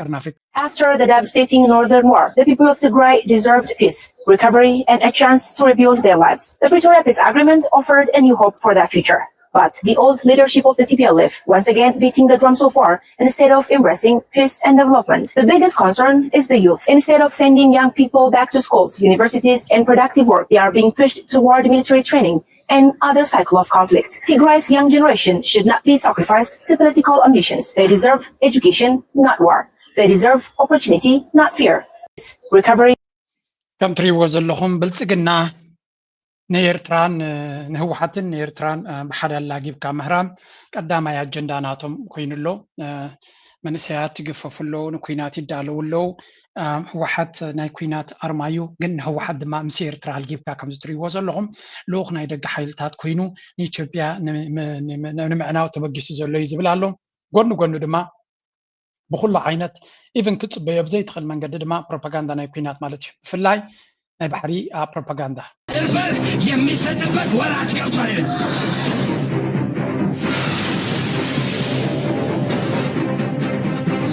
ጠርናፊ። After the devastating northern war, the people of Tigray deserved peace, recovery, and a chance to rebuild their lives. The Pretoria Peace Agreement offered a new hope for that future. But the old leadership of the T P L F, once again beating the drum so far instead of embracing peace and development. The biggest concern is the youth. Instead of sending young people back to schools, universities, and productive work, they are being pushed toward military training and other cycle of conflict. Tigray's young generation should not be sacrificed to political ambitions. They deserve education, not war. They deserve opportunity, not fear. Recovery. ከም ትሪእዎ ዘለኹም ብልፅግና ንኤርትራን ንህወሓትን ንኤርትራን ብሓደ ኣላጊብካ ምህራም ቀዳማይ ኣጀንዳ ናቶም ኮይኑ ኣሎ። መንእሰያት ይግፈፉ ኣለዉ፣ ንኩናት ይዳለዉ ኣለዉ። ህወሓት ናይ ኩናት ኣርማ እዩ፣ ግን ንህወሓት ድማ ምስ ኤርትራ ኣልጊብካ ከምዚ ትሪእዎ ዘለኹም ልኡኽ ናይ ደገ ሓይልታት ኮይኑ ንኢትዮጵያ ንምዕናው ተበጊሱ ዘሎ እዩ ዝብል ኣሎ። ጎኑ ጎኑ ድማ ብኩሉ ዓይነት ኢቭን ክትፅበዮ ብዘይትኽእል መንገዲ ድማ ፕሮፓጋንዳ ናይ ኩናት ማለት እዩ። ብፍላይ ናይ ባሕሪ ፕሮፓጋንዳ እርበር የሚሰጥበት ወራት ገብቷል።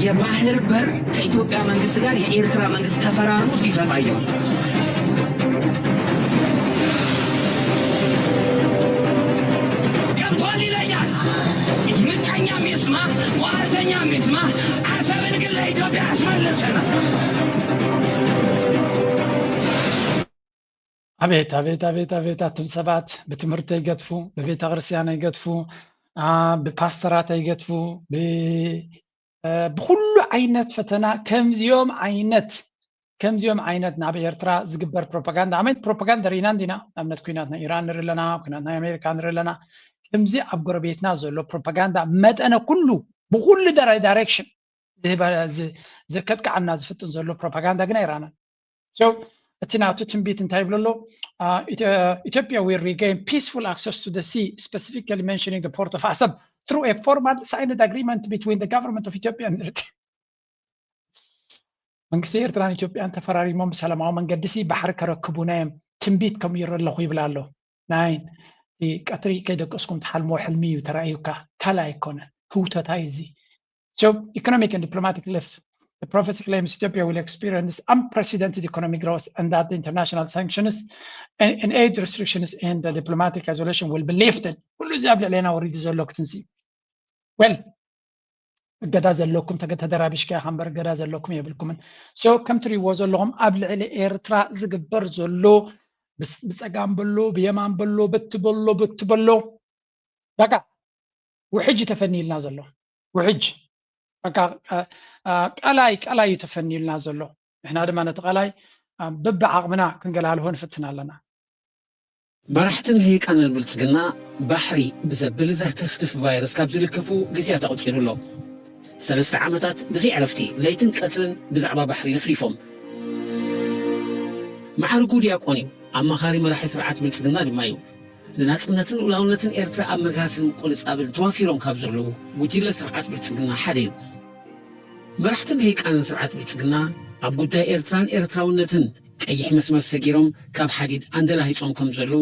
የባህር በር ከኢትዮጵያ መንግስት ጋር የኤርትራ መንግስት ተፈራርሞ ሲሰጥ አየሁ። ገብቷል ይለኛል። ምቀኛ የሚስማ ሟርተኛ የሚስማ አሰብን ግን ለኢትዮጵያ ያስመለሰናል። ኣቤት ኣቤት ኣቤት ኣቤት ኣቱም ሰባት ብትምህርቲ ኣይገድፉ፣ ብቤተ ክርስቲያን ኣይገድፉ፣ ብፓስተራት ኣይገድፉ፣ ብኩሉ ዓይነት ፈተና ከምዚኦም ዓይነት ከምዚኦም ዓይነት ናብ ኤርትራ ዝግበር ፕሮፓጋንዳ ኣመት ፕሮፓጋንዳ ርኢና እንዲና። ኣብነት ኩናት ናይ ኢራን ንርኢ ኣለና፣ ኩናት ናይ ኣሜሪካ ንርኢ ኣለና። ከምዚ ኣብ ጎረቤትና ዘሎ ፕሮፓጋንዳ መጠነ ኩሉ ብኩሉ ዳይሬክሽን ዘከጥቅዓና ዝፍጥን ዘሎ ፕሮፓጋንዳ ግን ኣይረኣናን። እቲ ናቱ ትንቢት እንታይ ይብሎ ኣሎ? Ethiopia will regain peaceful access to the sea, specifically mentioning the port of Asab through a formal signed agreement between the government of Ethiopia and Eritrea. መንግስቲ ኤርትራን ኢትዮጵያን ተፈራሪሞም ብሰላማዊ መንገዲ ሲ ባሕሪ ከረክቡና እዮም ትንቢት ከም ይረ ኣለኹ ይብል ኣሎ። ናይ ቀትሪ ከይደቀስኩም ትሓልሞ ሕልሚ እዩ ተራእዩካ ካልእ ኣይኮነን። ህውተታ እዩ እዚ። So economic and diplomatic lifts. The prophecy claims Ethiopia will experience unprecedented economic growth and that the international sanctions and, and aid restrictions and the diplomatic isolation will be lifted. ኩሉ እዚ ኣብ ልዕሌና ወሪዱ ዘሎ ክትንሲ well እገዳ ዘለኩም ተደራቢሽካ ኢኻ እምበር እገዳ ዘለኩም የብልኩምን። So ከም ትሪእዎ ዘለኹም ኣብ ልዕሊ ኤርትራ ዝግበር ዘሎ ብፀጋም በሎ ብየማን በሎ በቲ በሎ በቲ በሎ በቃ ውሕጅ ተፈንዩልና ዘሎ ውሕጅ በቃ ቀላይ ቀላይ እዩ ተፈንዩልና ዘሎ። ንሕና ድማ ነቲ ቀላይ በብዓቕምና ክንገላልሆ ንፍትን ኣለና። መራሕትን ልሂቃንን ብልጽግና ባሕሪ ብዘብል ዘህተፍትፍ ቫይረስ ካብ ዝልከፉ ግዜያት ኣቑጺሩ ኣሎ። ሰለስተ ዓመታት ብዘይ ዕረፍቲ ለይትን ቀትርን ብዛዕባ ባሕሪ ለፍሊፎም። መዓርጉ ዲያቆን እዩ። ኣማኻሪ መራሒ ስርዓት ብልጽግና ድማ እዩ። ንናጽነትን ልኡላውነትን ኤርትራ ኣብ መግሃስን ምቁንጻብን ተዋፊሮም ካብ ዘለዉ ጉጅለ ስርዓት ብልጽግና ሓደ እዩ። መራሕትን ልሂቃንን ስርዓት ብልጽግና ኣብ ጉዳይ ኤርትራን ኤርትራውነትን ቀይሕ መስመር ሰጊሮም ካብ ሓዲድ ኣንደላሂጾም ከም ዘለዉ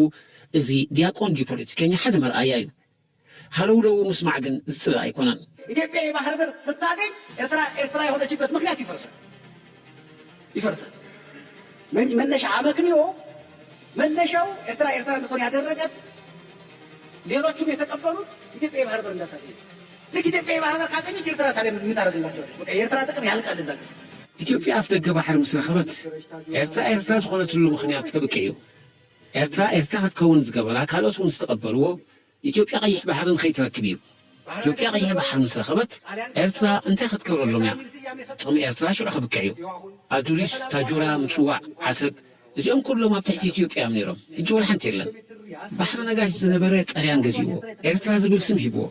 እዚ ዲያቆን ድዩ ፖለቲከኛ ሓደ መርኣያ እዩ። ሃለውለው ምስማዕ ግን ዝጽላእ ኣይኮነን። ኢትዮጵያ የባህር በር ስታገኝ ኤርትራ ኤርትራ የሆነችበት ምክንያት ይፈርሳል ይፈርሳል። መነሻ አመክንዮ መነሻው ኤርትራ ኤርትራ እንድትሆን ያደረጋት ሌሎቹም የተቀበሉት ኢትዮጵያ የባህር በር እንዳታገኝ። ልክ ኢትዮጵያ የባህር በር ካገኘች ኤርትራ ታዲያ ምን ታደርግላቸዋለች? በቃ የኤርትራ ጥቅም ያልቃል እዛ ጊዜ። ኢትዮጵያ ኣፍ ደገ ባሕሪ ምስ ረኸበት ኤርትራ ኤርትራ ዝኾነትሉ ምኽንያት ከብቅዕ እዩ። ኤርትራ ኤርትራ ክትከውን ዝገበራ ካልኦት እውን ዝተቐበልዎ ኢትዮጵያ ቀይሕ ባሕሪ ንኸይትረክብ እዩ። ኢትዮጵያ ቀይሕ ባሕሪ ምስ ረኸበት ኤርትራ እንታይ ክትገብረሎም እያ? ጥቕሚ ኤርትራ ሽዑ ክብቅዕ እዩ። ኣዱሊስ፣ ታጁራ፣ ምጽዋዕ፣ ዓሰብ እዚኦም ኩሎም ኣብ ትሕቲ ኢትዮጵያ እዮም ነይሮም። ሕጂ ወላ ሓንቲ የለን። ባሕሪ ነጋሽ ዝነበረ ጣልያን ገዚእዎ። ኤርትራ ዝብል ስም ሂብዎ።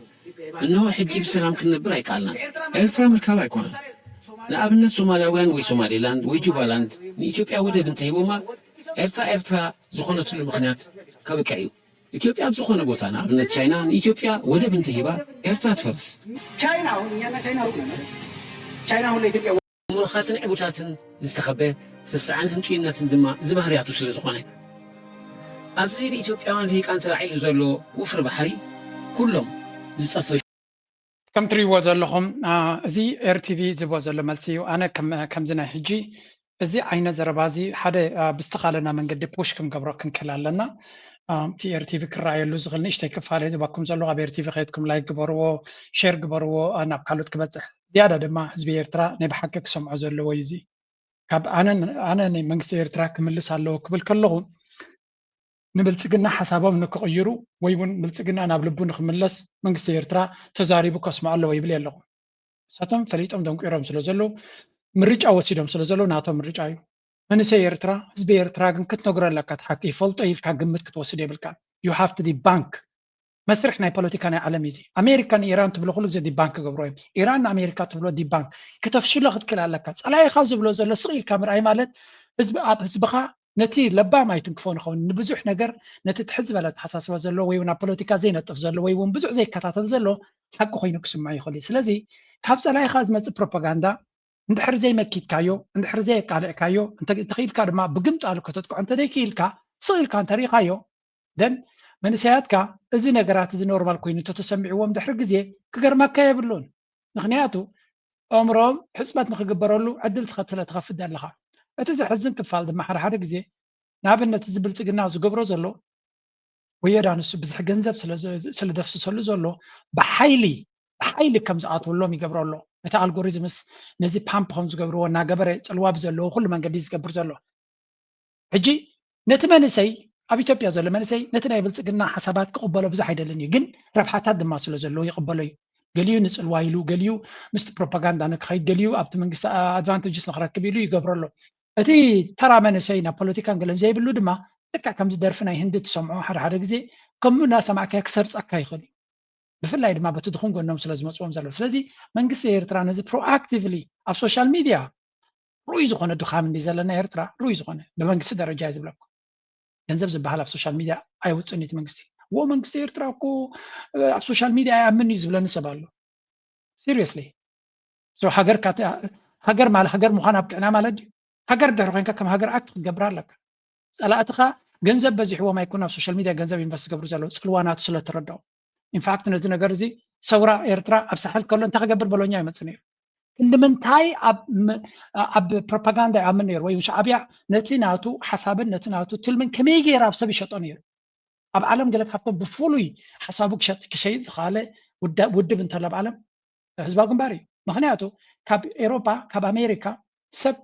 እነሆ ሕጂ ብሰላም ክንነብር ኣይከኣልናን። ኤርትራ ምርካብ ኣይኮነን። ንኣብነት ሶማላውያን ወይ ሶማሌላንድ ወይ ጁባላንድ ንኢትዮጵያ ወደብ እንተሂቦማ ኤርትራ ኤርትራ ዝኾነትሉ ምኽንያት ከብቅዕ እዩ። ኢትዮጵያ ኣብ ዝኾነ ቦታ ንኣብነት ቻይና ንኢትዮጵያ ወደብ እንተሂባ ኤርትራ ትፈርስ። ቻይና አሁን እኛና ቻይና ሩቅ ነን። ቻይና አሁን ለኢትዮጵያ ምሩኻትን ዕቡታትን ዝተኸበ ስስዓን ህንጡይነትን ድማ እዚ ባህርያቱ ስለ ዝኾነ ኣብዚ ንኢትዮጵያውያን ልሂቃን ተላዒሉ ዘሎ ውፍሪ ባሕሪ ኩሎም ዝጸፈ ከም ትሪእዎ ዘለኹም፣ አ፣ እዚ ኤርቲቪ ዝህቦ ዘሎ መልሲ እዩ። ኣነ ከም፣ ከምዚ ናይ ሕጂ እዚ ዓይነት ዘረባ እዚ ሓደ፣ አ፣ ብዝተኻለና መንገዲ ፑሽ ክንገብሮ ክንክእል ኣለና። አ፣ እቲ ኤርቲቪ ክረኣየሉ ዝኽእል ንእሽተይ ክፋል እዩ ዝህበኩም ዘሎ። ኣብ ኤርቲቪ ከይድኩም ላይክ ግበርዎ፣ ሼር ግበርዎ፣ አ፣ ናብ ካልኦት ክበፅሕ። ዝያዳ ድማ ህዝቢ ኤርትራ ናይ ብሓቂ ክሰምዖ ዘለዎ እዩ። እዚ ካብ ኣነ፣ ኣነ ንመንግስቲ ኤርትራ ክምልስ ኣለዎ ክብል ከለኹ፣ ንብልጽግና ሓሳቦም ንክቕይሩ ወይ እውን ብልጽግና ናብ ልቡ ንክምለስ መንግስቲ ኤርትራ ተዛሪቡ ከስምዖ ኣለዎ ይብል የለኹ። ንሳቶም ፈሊጦም ደንቂሮም ስለ ዘለዉ፣ ምርጫ ወሲዶም ስለ ዘለዉ፣ ናቶም ምርጫ እዩ። መንእሰይ ኤርትራ፣ ህዝቢ ኤርትራ ግን ክትነግሮ ኣለካ፣ እቲ ሓቂ ይፈልጦ ኢልካ ግምት ክትወስድ የብልካ። You have to debunk። መስርሕ ናይ ፖለቲካ ናይ ዓለም እዩ እዚ። ኣሜሪካ ንኢራን ትብሎ ኩሉ ግዜ ዲባንክ ክገብሮ እዮም። ኢራን ንኣሜሪካ ትብሎ ዲባንክ። ከተፍሽሎ ክትክእል ኣለካ። ጸላኢኻ ዝብሎ ዘሎ ስቕ ኢልካ ምርኣይ ማለት ህዝቢ፣ ኣብ ህዝብኻ ነቲ ለባም ኣይትንክፎ ንኸውን። ንብዙሕ ነገር ነቲ ትሕት ዝበለ ኣተሓሳስባ ዘለዎ ወይ እውን ኣብ ፖለቲካ ዘይነጥፍ ዘሎ ወይ እውን ብዙሕ ዘይከታተል ዘሎ ሓቂ ኮይኑ ክስምዖ ይኽእል እዩ። ስለዚ ካብ ጸላኢኻ ዝመጽእ ፕሮፓጋንዳ እንድሕር ዘይመኪትካዮ፣ እንድሕር ዘየቃልዕካዮ፣ እንተ-፣ እንተኽኢልካ ድማ ብግምጣሉ ከተጥቅዖ እንተደይክኢልካ፣ ስቕ ኢልካ እንተሪእኻዮ፣ ደን መንእሰያትካ እዚ ነገራት እዚ ኖርማል ኮይኑ እንተተሰሚዕዎም ድሕሪ ግዜ ክገርመካ የብሉን። ምኽንያቱ ኣእምሮኦም ሕጽበት ንክግበረሉ ዕድል ትኸትለ ትኸፍት ኣለኻ። እቲ ዘሕዝን ክፋል ድማ ሓደ ሓደ ግዜ ንኣብነት እዚ ብልጽግና ዝገብሮ ዘሎ ወየዳ ንሱ ብዙሕ ገንዘብ ስለ ዘ-፣ ስለ ደፍስሰሉ ዘሎ ብሓይሊ፣ ብሓይሊ ከም ዝኣትወሎም ይገብሮ ኣሎ። እቲ ኣልጎሪዝምስ ነዚ ፓምፕ ከም ዝገብርዎ እናገበረ ጽልዋ ብዘለዎ ኩሉ መንገዲ ዝገብር ዘሎ። ሕጂ ነቲ መንእሰይ፣ ኣብ ኢትዮጵያ ዘሎ መንእሰይ ነቲ ናይ ብልጽግና ሓሳባት ክቕበሎ ብዙሕ ኣይደልን እዩ፣ ግን ረብሓታት ድማ ስለ ዘለዎ ይቕበሎ እዩ። ገሊኡ ንጽልዋ ኢሉ፣ ገሊኡ ምስቲ ፕሮፓጋንዳ ንክኸይድ፣ ገሊኡ ኣብቲ መንግስቲ ኣድቫንቴጅስ ንክረክብ ኢሉ ይገብሮ ኣሎ። እቲ ተራ መንእሰይ ናብ ፖለቲካን ገለን ዘይብሉ ድማ ልክዕ ከምዚ ደርፊ ናይ ህንዲ ትሰምዖ ሓደ ሓደ ግዜ ከምኡ እናሰማዕካዮ ክሰርጸካ ይኽእል እዩ። ብፍላይ ድማ በቲ ድኹም ጎኖም ስለ ዝመጽዎም ዘሎ። ስለዚ መንግስቲ ኤርትራ ነዚ ፕሮኣክቲቭሊ ኣብ ሶሻል ሚድያ ርኡይ ዝኾነ ድኻም እንዲ ዘለና ኤርትራ ርኡይ ዝኾነ ብመንግስቲ ደረጃ እዩ ዝብለኩም። ገንዘብ ዝበሃል ኣብ ሶሻል ሚድያ ኣይውፅን እዩ እቲ መንግስቲ። ዎ መንግስቲ ኤርትራ እኮ፣ እ፣ ኣብ ሶሻል ሚድያ ኣይኣምን እዩ ዝብለኒ ሰብ ኣሎ። ሲሪየስሊ። ሶ ሃገር ካተ-፣ ሃገር ማለት፣ ሃገር ምዃን ኣብቅዕና ማለት ድዩ? ሃገር ድሕሪ ኮይንካ ከም ሃገር ኣክት ክትገብር ኣለካ። ጸላእትኻ ገንዘብ በዚሕዎም ኣይኮን ኣብ ሶሻል ሚድያ ገንዘብ ኢንቨስት ዝገብሩ ዘለዉ፣ ጽልዋ ናቱ ስለ ተረድኦም። ኢንፋክት ነዚ ነገር እዚ ሰውራ ኤርትራ ኣብ ሳሕል ከሎ እንታይ ክገብር በሎኛ ይመጽእ ነይሩ። ክንዲ ምንታይ ኣብ ም-፣ ኣብ ፕሮፓጋንዳ ይኣምን ነይሩ፣ ወይ ሻዕብያ ነቲ ናቱ ሓሳብን ነቲ ናቱ ትልምን ከመይ ገይሩ ኣብ ሰብ ይሸጦ ነይሩ። ኣብ ዓለም ገለ ካብቶም ብፍሉይ ሓሳቡ ክሸጥ፣ ክሸይጥ ዝኸኣለ ውዳ-፣ ውድብ እንተሎ ኣብ ዓለም ህዝባዊ ግንባር እዩ። ምኽንያቱ ካብ ኤሮፓ፣ ካብ ኣሜሪካ ሰብ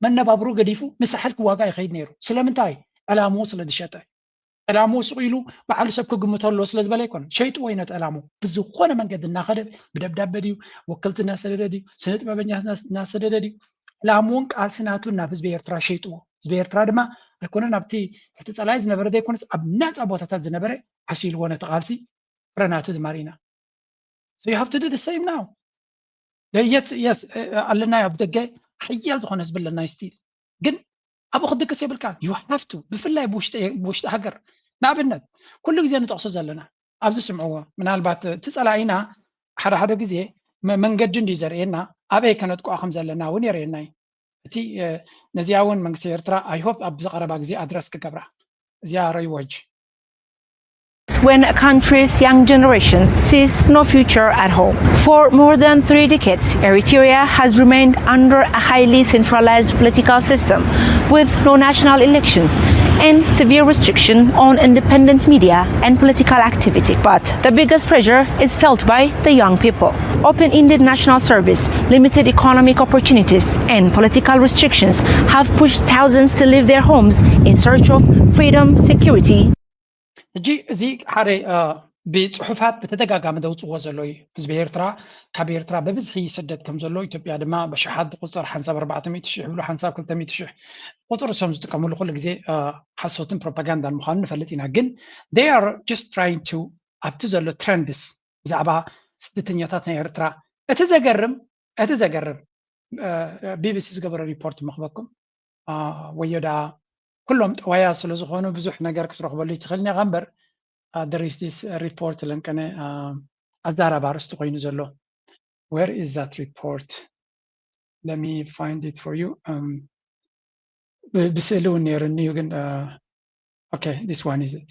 መነባብሩ ገዲፉ ንሳሕል ክዋጋእ ይኸይድ ነይሩ። ስለምንታይ? ዕላምኡ ስለ ዝሸጠ። ዕላምኡ ስቕ ኢሉ ባዕሉ ሰብ ክግምቶ ኣለዎ ስለ ዝበለ ኣይኮነን። ሸይጥዎ እዩ ነቲ ዕላምኡ። ብዝኾነ መንገዲ እናኸደ፣ ብደብዳበ ድዩ፣ ወከልቲ እናሰደደ ድዩ፣ ስነ ጥበበኛ እናስ-፣ እናሰደደ ድዩ፣ ዕላምኡን ቃልሲ ናቱን ናብ ህዝቢ ኤርትራ ሸይጥዎ። ህዝቢ ኤርትራ ድማ ኣይኮነን ኣብቲ ትሕቲ ጸላኢ ዝነበረ ዘይኮነስ ኣብ ናጻ ቦታታት ዝነበረ ዓሲልዎ ነቲ ቃልሲ፣ ፍረ ናቱ ድማ ርኢና። So you have to do the same now. የስ፣ የስ፣ ኣለናዮ ኣብ ደገ ሓያል ዝኾነ ህዝቢ ኣለናዮ ስቲል። ግን ኣብኡ ክትድቅስ የብልካን። You have to፣ ብፍላይ ብውሽጢ፣ ብውሽጢ ሃገር። ንኣብነት ኩሉ ግዜ ንጠቕሶ ዘለና፣ ኣብዚ ስምዕዎ፣ ምናልባት እቲ ጸላኢና ሓደ ሓደ ግዜ መ-፣ መንገዲ እንድዩ ዘርእየና፣ ኣበይ ከነጥቅዖ ከም ዘለና እውን የርእየና እዩ። እቲ፣ እ፣ ነዚኣ እውን መንግስቲ ኤርትራ I hope ኣብዚ ቀረባ ግዜ ኣድረስ ክገብራ። እዚኣ ረይዎ ሕጂ። When a country's young generation sees no future at home. For more than three decades, Eritrea has remained under a highly centralized political system, with no national elections and severe restriction on independent media and political activity. But the biggest pressure is felt by the young people. Open-ended national service, limited economic opportunities, and political restrictions have pushed thousands to leave their homes in search of freedom, security, ሕጂ እዚ ሓደ፣ እ፣ ብጽሑፋት ብተደጋጋሚ ዘውጽዎ ዘሎ እዩ። ህዝቢ ኤርትራ ካብ ኤርትራ ብብዝሒ ይስደድ ከም ዘሎ፣ ኢትዮጵያ ድማ ብኣሽሓት ዝቑጸር ሓንሳብ ኣርባዕተ ሚእቲ ሺሕ ይብሉ፣ ሓንሳብ ክልተ ሚእቲ ሺሕ ቁጽሪ እሶም ዝጥቀምሉ ኩሉ ግዜ፣ እ፣ ሓሶትን ፕሮፓጋንዳን ምዃኑ ንፈልጥ ኢና። ግን they are just trying to ኣብቲ ዘሎ ትረንድስ ብዛዕባ ስደተኛታት ናይ ኤርትራ እቲ ዘገርም፣ እቲ ዘገርም፣ እ፣ ቢቢሲ ዝገበሮ ሪፖርት መኽበኩም፣ እ፣ ወዮ ደኣ ኩሎም ጠዋያ ስለ ዝኾኑ ብዙሕ ነገር ክትረኽበሉ ይትኽእል ኢኻ እምበር፣ እ፣ there is this report ለንቀነ፣ እ፣ ኣዛራቢ ኣርእስቲ ኮይኑ ዘሎ። Where is that report? Let me find it for you. Um, ብ-፣ ብስእሊ እውን ነይሩኒ እዩ ግን፣ እ፣ okay, this one is it.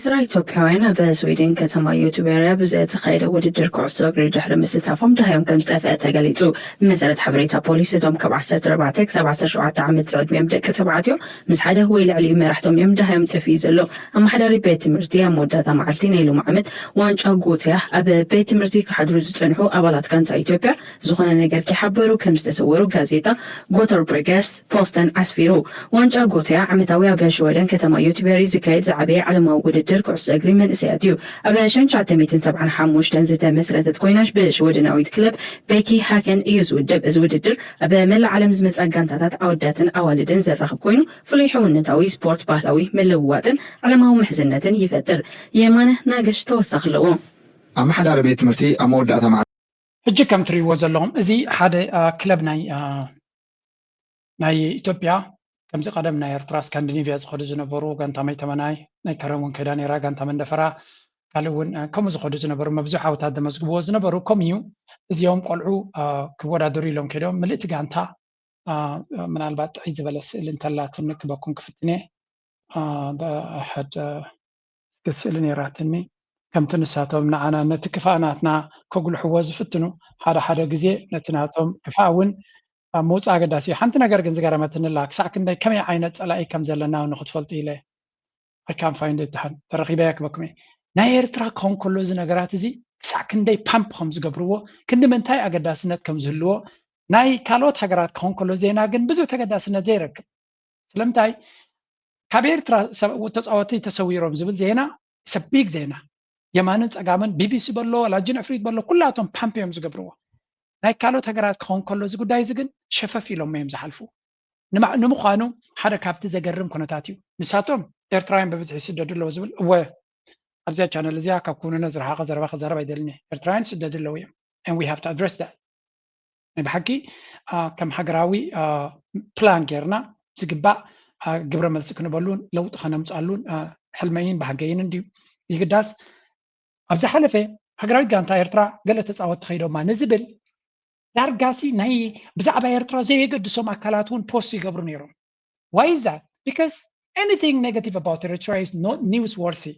ዕስራ ኢትዮጵያውያን ኣብ ስዊድን ከተማ ዩቱበርያ ብዝተኻየደ ውድድር ኩዕሶ እግሪ ድሕሪ ምስታፎም ደሃዮም ከም ዝጠፍአ ተገሊጹ። ብመሰረት ሓበሬታ ፖሊስ፣ እቶም ካብ ዓሰርተ ኣርባዕተ ክሳብ ዓሰርተ ሸውዓተ ዓመት ዝዕድሚኦም ደቂ ተባዕትዮ ምስ ሓደ ወይ ልዕሊኡ መራሕቶም እዮም ደሃዮም ጠፊኡ ዘሎ። ኣመሓዳሪ ቤት ትምህርቲ ኣብ መወዳእታ መዓልቲ ናይ ሎሚ ዓመት ዋንጫ ጎትያ ኣብ ቤት ትምህርቲ ክሓድሩ ዝጸንሑ ኣባላት ጋንታ ኢትዮጵያ ዝኾነ ነገር ከይሓበሩ ከም ዝተሰወሩ ጋዜጣ ጎተርብሪገስ ፖስተን ኣስፊሩ። ዋንጫ ጎትያ ዓመታዊ ኣብ ሽወደን ከተማ ዩቲበሪ ዝካየድ ዝዓበየ ዓለማዊ ውድድር ኩዕሶ እግሪ መንእሰያት እዩ። ኣብ ሸንሻተ ሚእትን ሰብዓን ሓሙሽተን ዝተመስረተት ኮይናሽ ብሽወደናዊት ክለብ ቤኪ ሃከን እዩ ዝውደብ። እዚ ውድድር ኣብ መላእ ዓለም ዝመጻ ጋንታታት ኣወዳትን ኣዋልድን ዘራኽብ ኮይኑ፣ ፍሉይ ሕውነታዊ ስፖርት ባህላዊ ምልውዋጥን ዓለማዊ ምሕዝነትን ይፈጥር። የማነ ናገሽ ተወሳኺ ኣለዎ። ኣመሓዳሪ ቤት ትምህርቲ ኣብ መወዳእታ መዓልቲ ሕጂ ከም ትርእይዎ ዘለኹም፣ እዚ ሓደ፣ አ፣ ክለብ ናይ፣ አ፣ ናይ ኢትዮጵያ፣ ከምዚ ቀደም ናይ ኤርትራ ስካንዲኔቪያ ዝኸዱ ዝነበሩ፣ ጋንታ ማይ ተመናይ፣ ናይ ከረን እውን ከይዳ ነይራ፣ ጋንታ መንደፈራ፣ ካልእ እውን፣ አ፣ ከምኡ ዝኸዱ ዝነበሩ፣ መብዝሑ ዓወታት ዘመዝግብዎ ዝነበሩ፣ ከምኡ እዩ። እዚኦም ቆልዑ፣ አ፣ ክወዳደሩ ኢሎም ከይዶም፣ ምልእቲ ጋንታ፣ አ፣ ምናልባት ጥዕይ ዝበለ ስእሊ እንተላትኒ ክበኩም ክፍትን እየ። አ፣ ደ-፣ ሕድ-፣ እስኪ ስእሊ ነይራትኒ። ከምቲ ንሳቶም ንዓና ነቲ ክፋእ ናትና ከጉልሕዎ ዝፍትኑ፣ ሓደ ሓደ ግዜ ነቲ ናቶም ክፋእ እውን ኣብ ምውጻእ ኣገዳሲ እዩ። ሓንቲ ነገር ግን ዝገረመትኒ ኣላ፣ ክሳዕ ክንደይ ከመይ ዓይነት ጸላኢ ከም ዘለና እውን ንኽትፈልጡ ኢለ። I can't find it። ደሓን ተረኺበያ ክበኩም እየ። ናይ ኤርትራ ክኸውን ከሎ እዚ ነገራት እዚ ክሳዕ ክንደይ ፓምፕ ከም ዝገብርዎ፣ ክንዲ ምንታይ ኣገዳስነት ከም ዝህልዎ፣ ናይ ካልኦት ሃገራት ክኸውን ከሎ ዜና ግን ብዙሕ ተገዳስነት ዘይረክብ። ስለምንታይ? ካብ ኤርትራ ሰብ-፣ ተጻወትቲ ተሰዊሮም ዝብል ዜና፣ it's a big ዜና። የማንን ጸጋምን፣ ቢቢሲ በሎ፣ ዋላ ጅን ዕፍሪት በሎ፣ ኩላቶም ፓምፕ እዮም ዝገብርዎ። ናይ ካልኦት ሃገራት ክኸውን ከሎ እዚ ጉዳይ እዚ ግን ሸፈፍ ኢሎም እዮም ዝሓልፉ። ንማ-፣ ንምዃኑ ሓደ ካብቲ ዘገርም ኩነታት እዩ። ንሳቶም ኤርትራውያን ብብዝሒ ይስደዱ ኣለዉ ዝብል፣ እወ፣ ኣብዚኣ ቻነል እዚኣ ካብ ኩውንነት ዝረሓቐ ዘረባ ክዛረብ ኣይደልን እየ። ኤርትራውያን ይስደዱ ኣለዉ እዮም። And we have to address that። ናይ ብሓቂ፣ አ፣ ከም ሃገራዊ፣ አ፣ ፕላን ጌርና ዝግባእ፣ አ፣ ግብረ መልሲ ክንበሉን ለውጢ ከነምጻሉን፣ አ፣ ሕልመይን ባህገይን እንድዩ። ይግዳስ ኣብ ዝሓለፈ ሃገራዊት ጋንታ ኤርትራ ገለ ተጻወትቲ ከይዶማ ንዝብል ዳርጋሲ ናይ ብዛዕባ ኤርትራ ዘየገድሶም ኣካላት እውን ፖስት ይገብሩ ነይሮም። Why is that? Because anything negative about Eritrea is not newsworthy።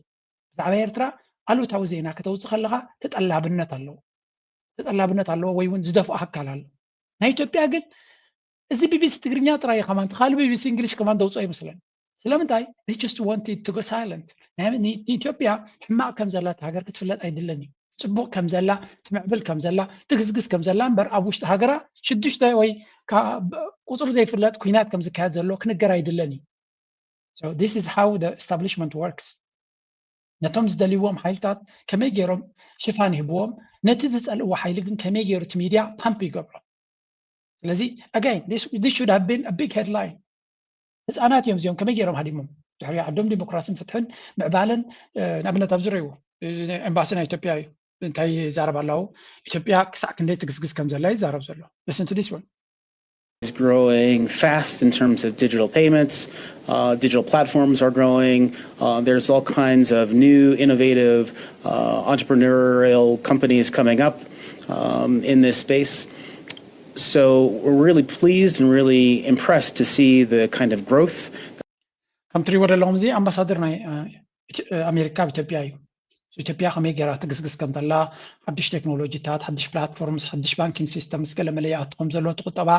ብዛዕባ ኤርትራ ኣሉታዊ ዜና ከተውጽእ ከለኻ ተጠላብነት ኣለዎ። ተጠላብነት ኣለዎ ወይ እውን ዝደፍኦ ኣካል ኣሎ። ናይ ኢትዮጵያ ግን እዚ ቢቢሲ ትግርኛ ጥራይ እዩ ከማን፣ ካልእ ቢቢሲ እንግሊሽ ከማን ዘውፅኦ ይመስለኒ። ስለምንታይ? They just wanted to go silent። ናይ፣ ን-፣ ንኢትዮጵያ ሕማቕ ከም ዘላ እታ ሃገር ክትፍለጥ ኣይድለን እዩ። ጽቡቕ ከም ዘላ፣ ትምዕብል ከም ዘላ፣ ትግዝግዝ ከም ዘላ እምበር ኣብ ውሽጢ ሃገራ ሽዱሽተ ወይ ካ-፣ ብ-፣ ቁጽሩ ዘይፍለጥ ኲናት ከም ዝካየድ ዘሎ ክንገር ኣይድለን እዩ። So this is how the establishment works። ነቶም ዝደልይዎም ሓይልታት ከመይ ገይሮም ሽፋን ይህብዎም፣ ነቲ ዝጸልእዎ ሓይሊ ግን ከመይ ገይሩ እቲ ሚድያ ፓምፕ ይገብሮ። ስለዚ again this, this should have been a big headline። ህፃናት እዮም እዚኦም፣ ከመይ ገይሮም ሃዲሞም ድሕሪ ዓዶም ዲሞክራሲን ፍትሕን ምዕባለን? እ፣ ንኣብነት ኣብዚ ረእይዎ፣ እዚ ኤምባሲ ናይ ኢትዮጵያ እዩ። እንታይ ይዛረብ ኣለዉ? ኢትዮጵያ ክሳዕ ክንደይ ትግስግስ ከም ዘላ ይዛረብ ዘሎ። Listen to this one. Is growing fast in terms of digital payments. Uh, digital platforms are growing. Uh, there's all kinds of new, innovative, uh, entrepreneurial companies coming up, um, in this space. So we're really pleased and really impressed to see the kind of growth. ከም ትሪእዎ ዘለኹም እዚ ኣምባሳደር ናይ፣ እ፣ ኢትዮ-፣ እ፣ ኣሜሪካ ኣብ ኢትዮጵያ እዩ። ኢትዮጵያ ከመይ ገይራ ትግስግስ ከም ዘላ፣ ሓድሽ ቴክኖሎጂታት፣ ሓድሽ ፕላትፎርምስ፣ ሓድሽ ባንኪንግ ሲስተምስ ገለ መለ ይኣቱ ከም ዘሎ፣ እቲ ቁጠባ፣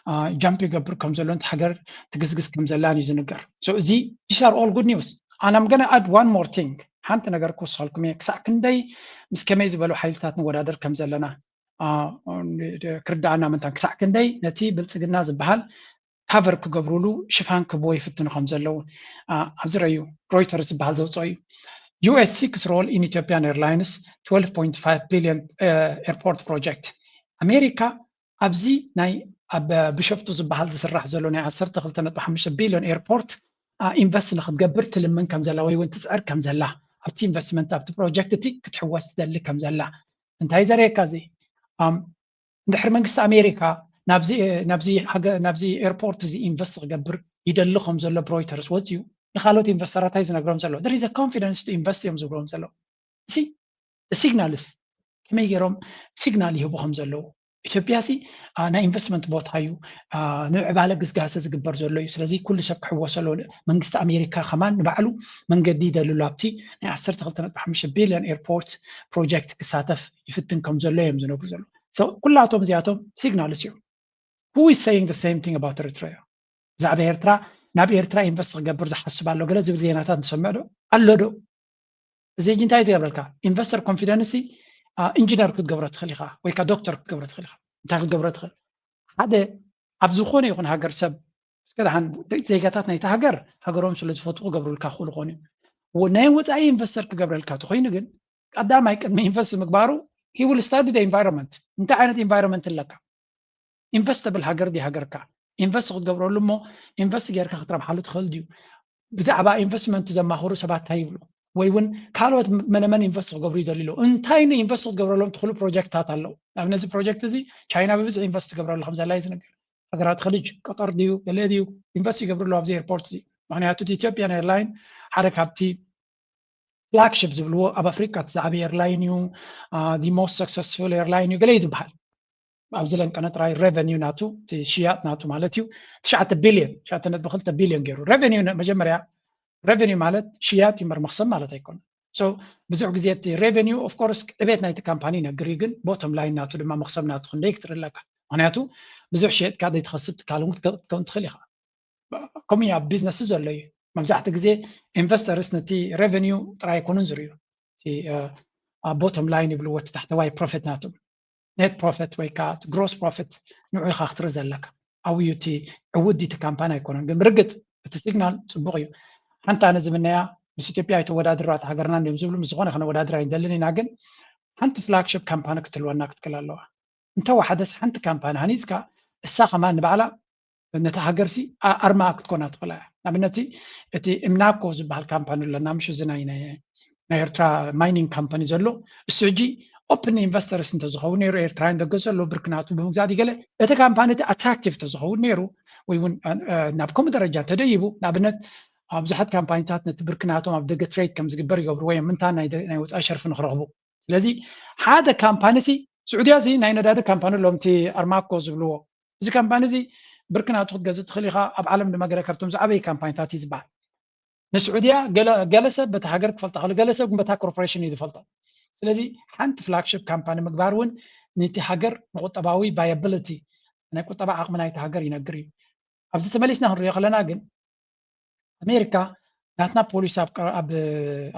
አ፣ ጃምፕ ይገብር ከም ዘሎ፣ እቲ ሃገር ትግስግስ ከም ዘላን እዩ ዝንገር። So እዚ፣ these are all good news። And I'm gonna add one more thing። ሓንቲ ነገር ክውስኸልኩም እየ። ክሳዕ ክንደይ ምስ ከመይ ዝበሉ ሓይልታት ንወዳደር ከም ዘለና፣ አ፣ ክርዳኣና ምንታን፣ ክሳዕ ክንደይ ነቲ ብልጽግና ዝበሃል ካቨር ክገብሩሉ ሽፋን ክህብዎ ይፍትኑ ከም ዘለዉ፣ አ፣ ኣብዚ ረዩ ሮይተርስ ዝበሃል ዘውፅኦ እዩ። U S seeks role in Ethiopian Airlines twelve point five billion, አ፣ airport project። ኣሜሪካ ኣብዚ ናይ ኣብ ቢሾፍቱ ዝበሃል ዝስራሕ ዘሎ ናይ ዓሰርተ ክልተ ነጥቢ ሓሙሽተ ቢልዮን ኤርፖርት፣ አ፣ ኢንቨስት ንክትገብር ትልምን ከም ዘላ ወይ እውን ትፅዕር ከም ዘላ፣ ኣብቲ ኢንቨስትመንት ኣብቲ ፕሮጀክት እቲ ክትሕወስ ትደሊ ከም ዘላ እንታይ ዘርእየካ እዚ? ኣም፣ እንድሕር መንግስቲ ኣሜሪካ ናብዚ፣ ናብዚ ሃገ-፣ ናብዚ ኤርፖርት እዚ ኢንቨስት ክገብር ይደሊ ከም ዘሎ ብሮይተርስ ወፂኡ ንካልኦት ኢንቨስተራት እንታይ ዝነግሮም ዘሎ? There is a confidence to invest እዮም ዝብሎም ዘለዉ። እዚ ሲግናልስ ከመይ ገይሮም ሲግናል ይህቡ ከም ዘለዉ፣ ኢትዮጵያ ሲ ናይ ኢንቨስትመንት ቦታ እዩ። ንምዕባለ ግስጋሰ ዝግበር ዘሎ እዩ። ስለዚ ኩሉ ሰብ ክሕወሰሉ፣ መንግስቲ ኣሜሪካ ከማን ንባዕሉ መንገዲ ይደልሉ ኣብቲ ናይ ዓሰርተ ክልተ ነጥቢ ሓሙሽተ ቢልዮን ኤርፖርት ፕሮጀክት ክሳተፍ ይፍትን ከም ዘሎ እዮም ዝነግሩ ዘሎ። ኩላቶም እዚኣቶም ሲግናልስ እዮም። Who is saying the same thing about Eritrea? ብዛዕባ ኤርትራ፣ ናብ ኤርትራ ኢንቨስት ክገብር ዝሓስብ ኣሎ ገለ ዝብል ዜናታት ንሰምዕ ዶ ኣሎ ዶ? እዚ ሕጂ እንታይ ዝገብረልካ? ኢንቨስተር ኮንፊደንስ ኢንጂነር ክትገብሮ ትኽእል ኢኻ ወይ ከዓ ዶክተር ክትገብሮ ትኽእል ኢኻ። እንታይ ክትገብሮ ትኽእል? ሓደ ኣብ ዝኾነ ይኹን ሃገር ሰብ እስከ ደሓን ዜጋታት ናይቲ ሃገር ሃገሮም ስለ ዝፈትዉ ክገብሩልካ ክኽእሉ ኾኑ እዮም። ናይ ወፃኢ ኢንቨስተር ክገብረልካ ተኾይኑ ግን ቀዳማይ ቅድሚ ኢንቨስት ምግባሩ he will study the environment። እንታይ ዓይነት ኢንቫይሮንመንት ኣለካ? ኢንቨስተብል ሃገር ዲ ሃገርካ ኢንቨስት ክትገብረሉ እሞ ኢንቨስት ጌርካ ክትረብሓሉ ትኽእል ድዩ? ብዛዕባ ኢንቨስትመንት ዘማኽሩ ሰባት እንታይ ይብሉ? ወይ እውን ካልኦት መነመን ኢንቨስት ክገብሩ ይደልዩ ኣለዉ? እንታይ ንኢንቨስት ክትገብረሎም ትኽእሉ ፕሮጀክትታት ኣለዉ? ንኣብነት እዚ ፕሮጀክት እዚ ቻይና ብብዝሒ ኢንቨስት ትገብረሉ ከም ዘላ እዩ ዝነገር። ሃገራት ኸሊጅ ቀጠር ድዩ ገለ ድዩ ኢንቨስት ይገብሩ ኣለዉ ኣብዚ ኤርፖርት እዚ? ምክንያቱ ኢትዮጵያን ኤርላይን ሓደ ካብቲ ፍላግሺፕ ዝብልዎ ኣብ ኣፍሪቃ እቲ ዝዓበየ ኤርላይን እዩ፣ the most successful airline እዩ ገለ እዩ ዝበሃል። ኣብዚ ለንቀነ ጥራይ ሬቨኒው ናቱ ሽያጥ ናቱ ማለት እዩ ትሽዓተ ቢልዮን ትሽዓተ ነጥቢ ክልተ ቢልዮን ገይሩ ሬቨኒው። መጀመርያ ሬቨኒው ማለት ሽያጥ እዩ እምበር መኽሰብ ማለት ኣይኮነ። ብዙሕ ግዜ እቲ ሬቨኒው ኦፍኮርስ ዕቤት ናይቲ ካምፓኒ ይነግር እዩ፣ ግን ቦቶም ላይን ናቱ ድማ መኽሰብ ናቱ ክንደይ ክትርኢ ኣለካ። ምክንያቱ ብዙሕ ሸየጥካ ዘይትኸስብ ትካል እውን ክትከውን ትኽእል ኢኻ። ከምኡ ኣብ ቢዝነስ ዘሎ እዩ። መብዛሕትኡ ግዜ ኢንቨስተርስ ነቲ ሬቨኒው ጥራይ ኣይኮኑን ዝርእዩ። ቦቶም ላይን ይብልዎ እቲ ታሕተዋይ ፕሮፊት ናቶም፣ ኔት ፕሮፊት ወይ ከዓ ግሮስ ፕሮፊት ንዑ ኢኻ ክትርኢ ዘለካ። ኣብዩ እቲ ዕውት እቲ ካምፓኒ ኣይኮነን። ግን ብርግፅ እቲ ሲግናል ፅቡቕ እዩ። ሓንቲ ኣነ ዝምነያ ምስ ኢትዮጵያ ኣይተወዳድርዋ፣ እቲ ሃገርና እንዲዮም ዝብሉ ምስ ዝኾነ ከነወዳድር ኣይንደልን ኢና። ግን ሓንቲ ፍላግሺፕ ካምፓኒ ክትህልወና ክትክእል ኣለዋ። እንተወሓደስ ሓንቲ ካምፓኒ ሃኒፅካ እሳ ከማን ንባዕላ ነታ ሃገርሲ ኣርማ ክትኮና ትኽእላ እያ። ንኣብነት እቲ እምናኮ ዝበሃል ካምፓኒ ኣለና ምሽ እዚ ናይ ኤርትራ ማይኒንግ ካምፓኒ ዘሎ እሱ ሕጂ ኦፕን ኢንቨስተርስ እንተዝኸውን ነይሩ ኤርትራውያን ደገ ዘሎ ብርክናቱ ብምግዛእ ገለ እቲ ካምፓኒ እቲ ኣትራክቲቭ እንተዝኸውን ነይሩ ወይ እውን ናብ ከምኡ ደረጃ ተደይቡ ንኣብነት ብዙሓት ካምፓኒታት ነቲ ብርክናቶም ኣብ ደገ ትሬድ ከም ዝግበር ይገብርዎ እዮም ምንታ ናይ ወፃኢ ሸርፊ ንክረኽቡ። ስለዚ ሓደ ካምፓኒ ሲ ስዑድያ ሲ ናይ ነዳዲ ካምፓኒ ኣለዎም እቲ ኣርማኮ ዝብልዎ እዚ ካምፓኒ እዚ ብርክናቱ ክትገዝእ ትኽእል ኢኻ። ኣብ ዓለም ድማ ገለ ካብቶም ዝዓበዩ ካምፓኒታት እዩ ዝበሃል። ንስዑድያ ገለ ሰብ በቲ ሃገር ክፈልጣ ከሎ ገለ ሰብ ግን በታ ኮርፖሬሽን እዩ ዝፈልጦ። ስለዚ ሓንቲ ፍላግሺፕ ካምፓኒ ምግባር እውን ነቲ ሃገር ንቁጠባዊ ቫያብሊቲ ናይ ቁጠባ ዓቕሚ ናይቲ ሃገር ይነግር እዩ። ኣብዚ ተመሊስና ክንሪኦ ከለና ግን ኣሜሪካ ናትና ፖሊሲ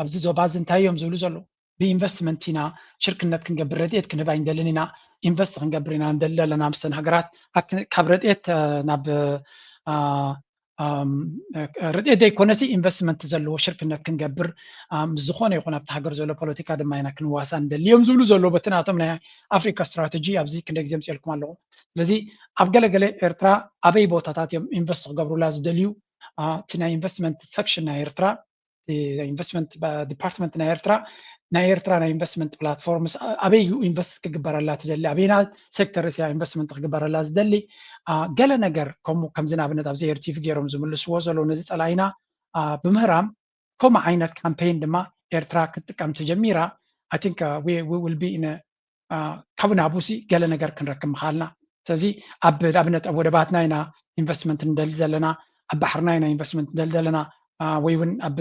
ኣብዚ ዞባ እዚ እንታይ እዮም ዝብሉ ዘለዉ? ብኢንቨስትመንት ኢና ሽርክነት ክንገብር ረድኤት ክንህብ ኣይንደልን ኢና፣ ኢንቨስት ክንገብር ኢና ንደሊ ኣለና ምስተን ሃገራት ካብ ረድኤት ናብ ረድኤት ዘይኮነሲ ኢንቨስትመንት ዘለዎ ሽርክነት ክንገብር ምስ ዝኾነ ይኹን ኣብቲ ሃገር ዘሎ ፖለቲካ ድማ ኢና ክንዋሳ ንደሊ እዮም ዝብሉ ዘለዉ በቲ ናቶም ናይ ኣፍሪካ ስትራተጂ ኣብዚ ክንደ ግዜ ምፅኤልኩም ኣለኹ። ስለዚ ኣብ ገለገለ ኤርትራ ኣበይ ቦታታት እዮም ኢንቨስት ክገብሩላ ዝደልዩ? እቲ ናይ ኢንቨስትመንት ሰክሽን ናይ ኤርትራ ኢንቨስትመንት ዲፓርትመንት ናይ ኤርትራ ናይ ኤርትራ ናይ ኢንቨስትመንት ፕላትፎርምስ ኣበይ ኢንቨስት ክግበረላ ትደሊ ኣበይና ሴክተርስ እያ ኢንቨስትመንት ክግበረላ ዝደሊ? ገለ ነገር ከምኡ ከምዚ ንኣብነት ኣብዚ ኤርቲቪ ገይሮም ዝምልስዎ ዘለዉ ነዚ ፀላኢና ብምህራም ከምኡ ዓይነት ካምፔይን ድማ ኤርትራ ክትጥቀም ተጀሚራ I think we will be in ካብ ናቡሲ ገለ ነገር ክንረክብ ምኻልና። ስለዚ ኣብ ኣብነት ኣብ ወደባትና ኢና ኢንቨስትመንት ንደሊ ዘለና፣ ኣብ ባሕርና ኢና ኢንቨስትመንት ንደሊ ዘለና፣ ወይ እውን ኣብ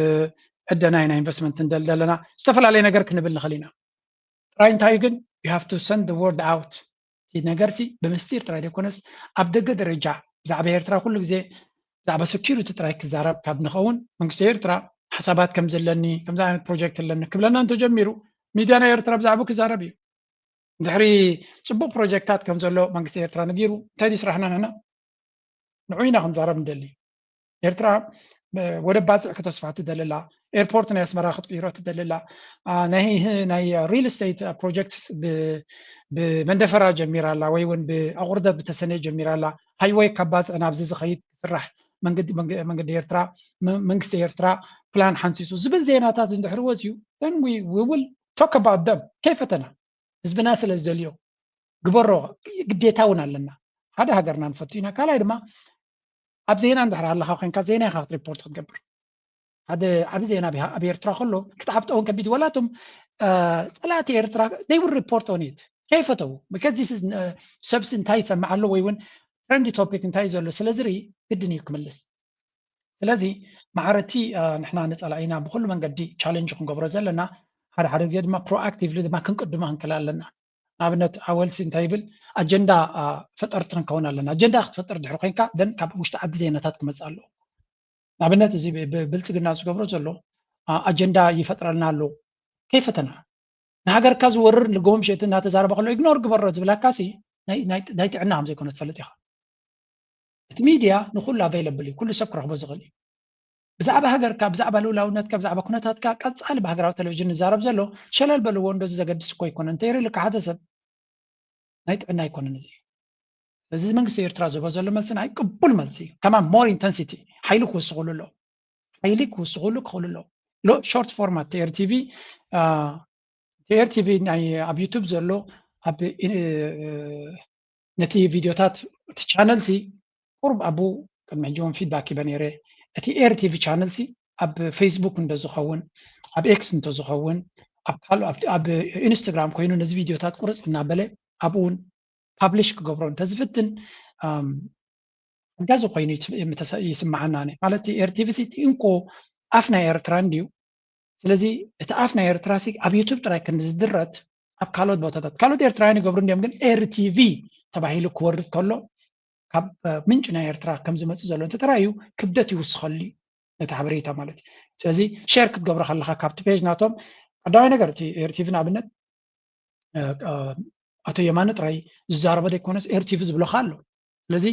ዕደና ኢና ኢንቨስትመንት ንደሊ ዘለና። ዝተፈላለየ ነገር ክንብል ንኽእል ኢና። ጥራይ እንታይ ግን you have to send the word out። እቲ ነገርሲ ብምስጢር ጥራይ ዘይኮነስ ኣብ ደገ ደረጃ ብዛዕባ ኤርትራ ኩሉ ግዜ ብዛዕባ ሰኪሪቲ ጥራይ ክዛረብ ካብ ንኸውን መንግስቲ ኤርትራ ሓሳባት ከም ዘለኒ ከምዚ ዓይነት ፕሮጀክት ኣለኒ ክብለና እንተጀሚሩ ሚድያ ናይ ኤርትራ ብዛዕባ ክዛረብ እዩ። ድሕሪ ፅቡቅ ፕሮጀክታት ከም ዘሎ መንግስቲ ኤርትራ ነጊሩ እንታይ ድዩ ስራሕና ንሕና ንዑ ኢና ክንዛረብ ንደሊ። ኤርትራ ወደብ ባፅዕ ክተስፋ ትደልላ፣ ኤርፖርት ናይ ኣስመራ ክትቅይሮ ትደልላ፣ ናይ ሪል ስቴት ፕሮጀክትስ ብመንደፈራ ጀሚራ ኣላ ወይ እውን ብኣቁርደት ብተሰነይ ጀሚራ ኣላ። ሃይወይ ካብ ባፅዕ ናብዚ ዝኸይድ ክስራሕ መንገዲ ኤርትራ መንግስቲ ኤርትራ ፕላን ሓንፂፁ ዝብል ዜናታት እንድሕር ወፅዩ will talk about them ከይፈተና ህዝብና ስለ ዝደልዮ ግበሮ ግዴታ እውን ኣለና። ሓደ ሃገርና ንፈቱ ኢና። ካልኣይ ድማ ኣብ ዜና እንድሕር ኣለካ ኮይንካ ዜና ኢካ ክትሪፖርት ክትገብር። ሓደ ዓብ ዜና ኣብ ኤርትራ ከሎ ክትዓብጠ እውን ከቢድ ወላቶም ፀላእቲ ኤርትራ they will report on it። ከይፈተው because this is ሰብሲ እንታይ ይሰምዕ ኣሎ ወይ እውን trendy topic እንታይ እዩ ዘሎ ስለ ዝርኢ ግድን እዩ ክምልስ። ስለዚ ማዕረቲ ንሕና ንፀላኢና ብኩሉ መንገዲ challenge ክንገብሮ ዘለና ሓደ ሓደ ግዜ ድማ proactively ድማ ክንቅድሞ ክንክእል ኣለና። ንኣብነት ኣወልሲ እንታይ ይብል ኣጀንዳ ፈጠርቲ ክንከውን ኣለና። ኣጀንዳ ክትፈጥር ድሕሪ ኮይንካ then ካብ ውሽጢ ዓዲ ዜናታት ክመፅእ ኣለዎ። ንኣብነት እዚ ብልፅግና ዝገብሮ ዘሎ ኣጀንዳ ይፈጥረልና ኣሎ። ከይፈተና ንሃገርካ ዝወርር ልገቦ ምሸት እናተዛረበ ከሎ ignore ግበሮ ዝብላካ ሲ ናይ ጥዕና ከም ዘይኮነ ትፈልጥ ኢኻ። እቲ ሚድያ ንኩሉ available እዩ፣ ኩሉ ሰብ ክረክቦ ዝኽእል እዩ። ብዛዕባ ሃገርካ፣ ብዛዕባ ልኡላውነትካ፣ ብዛዕባ ኩነታትካ ቀፃሊ ብሃገራዊ ቴሌቪዥን ዝዛረብ ዘሎ ሸለል በልዎ፣ እንደዚ ዘገድስ እኮ ኣይኮነ እንተ ይርልካ ሓደ ሰብ ናይ ጥዕና ኣይኮነን እዚ። ስለዚ መንግስቲ ኤርትራ ዝህቦ ዘሎ መልሲ ናይ ቅቡል መልሲ እዩ። ከማን more intensity ሓይሊ ክውስኽሉ ኣሎ፣ ሓይሊ ክውስኽሉ ክኽእሉ ኣሎ። ሎ short format TRTV TRTV ናይ ኣብ YouTube ዘሎ ኣብ ነቲ ቪድዮታት እቲ ቻነል ሲ ቁሩብ ኣብኡ ቅድሚ ሕጂ እውን feedback ሂበ ነይረ። እቲ ኤርቲቪ ቻነል ሲ ኣብ ፌስቡክ እንተዝኸውን ኣብ ኤክስ እንተዝኸውን ኣብ ኢንስታግራም ኮይኑ ነዚ ቪድዮታት ቁርፅ እናበለ ኣብኡ እውን ፓብሊሽ ክገብሮ እንተዝፍትን ሓጋዚ ኮይኑ ይስምዓና። ማለት ኤርቲቪ ሲ እንኮ ኣፍ ናይ ኤርትራ እንድዩ። ስለዚ እቲ ኣፍ ናይ ኤርትራ ሲ ኣብ ዩቱብ ጥራይ ክንዲ ዝድረት ኣብ ካልኦት ቦታታት ካልኦት ኤርትራውያን ይገብሩ እንዲዮም፣ ግን ኤርቲቪ ተባሂሉ ክወርድ ከሎ ካብ ምንጭ ናይ ኤርትራ ከም ዝመፅእ ዘሎ እንተተራእዩ ክብደት ይውስኸሉ እዩ ነቲ ሓበሬታ ማለት እዩ። ስለዚ ሼር ክትገብሮ ከለካ ካብቲ ፔጅ ናቶም ቀዳማይ ነገር እቲ ኤርቲቪ ንኣብነት ኣቶ የማነ ጥራይ ዝዛረቦ ዘይኮነስ ኤርቲቪ ዝብለካ ኣሎ። ስለዚ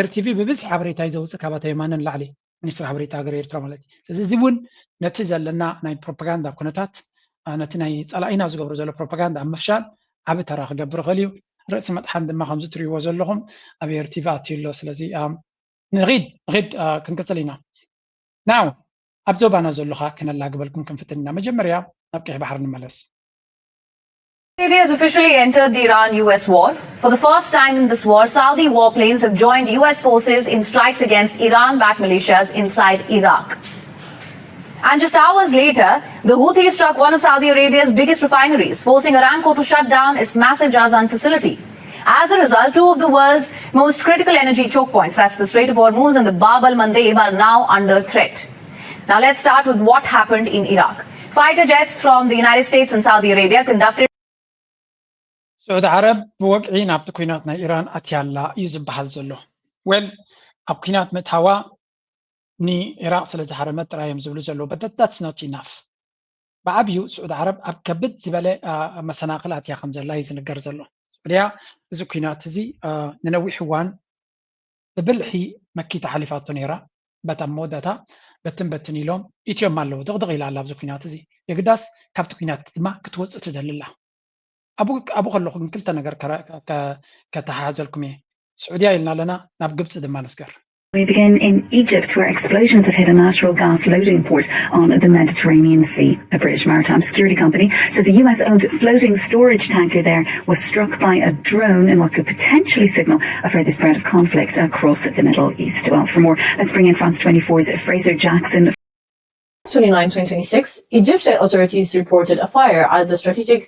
ኤርቲቪ ብብዝሒ ሓበሬታ እዩ ዘውፅእ ካብ ኣቶ የማነ ንላዕሊ ሚኒስትር ሓበሬታ ሃገር ኤርትራ ማለት እዩ። ስለዚ እዚ እውን ነቲ ዘለና ናይ ፕሮፓጋንዳ ኩነታት ነቲ ናይ ፀላኢና ዝገብሮ ዘሎ ፕሮፓጋንዳ ኣብ ምፍሻል ዓቢ ተራ ክገብር ይኽእል እዩ። ርእሲ መጥሓን ድማ ከምዚ ትሪእዎ ዘለኹም ኣብ ኤርቲቪ ኣትዩ ኣሎ። ስለዚ ንኺድ ንኺድ ክንቅፅል ኢና። ናው ኣብ ዞባና ዘለኻ ክነላግበልኩም ክንፍትን ኢና። መጀመርያ ናብ ቀይሕ ባሕሪ ንመለስ። Arabia has officially entered the Iran U S war. For the first time in this war, Saudi warplanes have joined U S forces in strikes against Iran-backed militias inside Iraq. And just hours later, the Houthis struck one of Saudi Arabia's biggest refineries, forcing Aramco to shut down its massive Jazan facility. As a result, two of the world's most critical energy choke points, that's the Strait of Hormuz and the Bab al Mandeb, are now under threat. Now let's start with what happened in Iraq. Fighter jets from the United States and Saudi Arabia conducted ስዑዲ ዓረብ ብወግዒ ናብቲ ኩናት ናይ ኢራን ኣትያ ኣላ እዩ ዝበሃል ዘሎ። ዌል ኣብ ኩናት ምእታዋ ንኢራቅ ስለ ዝሃረመት ጥራይ እዮም ዝብሉ ዘለዉ but that's not enough። ብዓብዩ ስዑዲ ዓረብ ኣብ ከብድ ዝበለ መሰናክል ኣትያ ከም ዘላ እዩ ዝንገር ዘሎ። ስዑድያ እዚ ኩናት እዚ ንነዊሕ እዋን ብብልሒ መኪታ ሓሊፋቶ ነይራ። በታ መወዳእታ በትን በትን ኢሎም ኢትዮም ኣለዉ። ድቕድቕ ኢላ ኣላ ኣብዚ ኩናት እዚ። የግዳስ ካብቲ ኩናት ድማ ክትወፅእ ትደሊ ኣላ። ኣብኡ ኣብኡ ከለኹ ግን ክልተ ነገር ከረ- ከ- ከተሓሓዘልኩም እየ። ስዑድያ ኢልና ኣለና፣ ናብ ግብፂ ድማ ንስገር። We begin in Egypt, where explosions have hit a natural gas loading port on the Mediterranean Sea. A British maritime security company says a U S owned floating storage tanker there was struck by a drone in what could potentially signal a further spread of conflict across the Middle East. Well, for more, let's bring in France twenty-four's Fraser Jackson. twenty-nine, twenty twenty-six, Egyptian authorities reported a fire at the strategic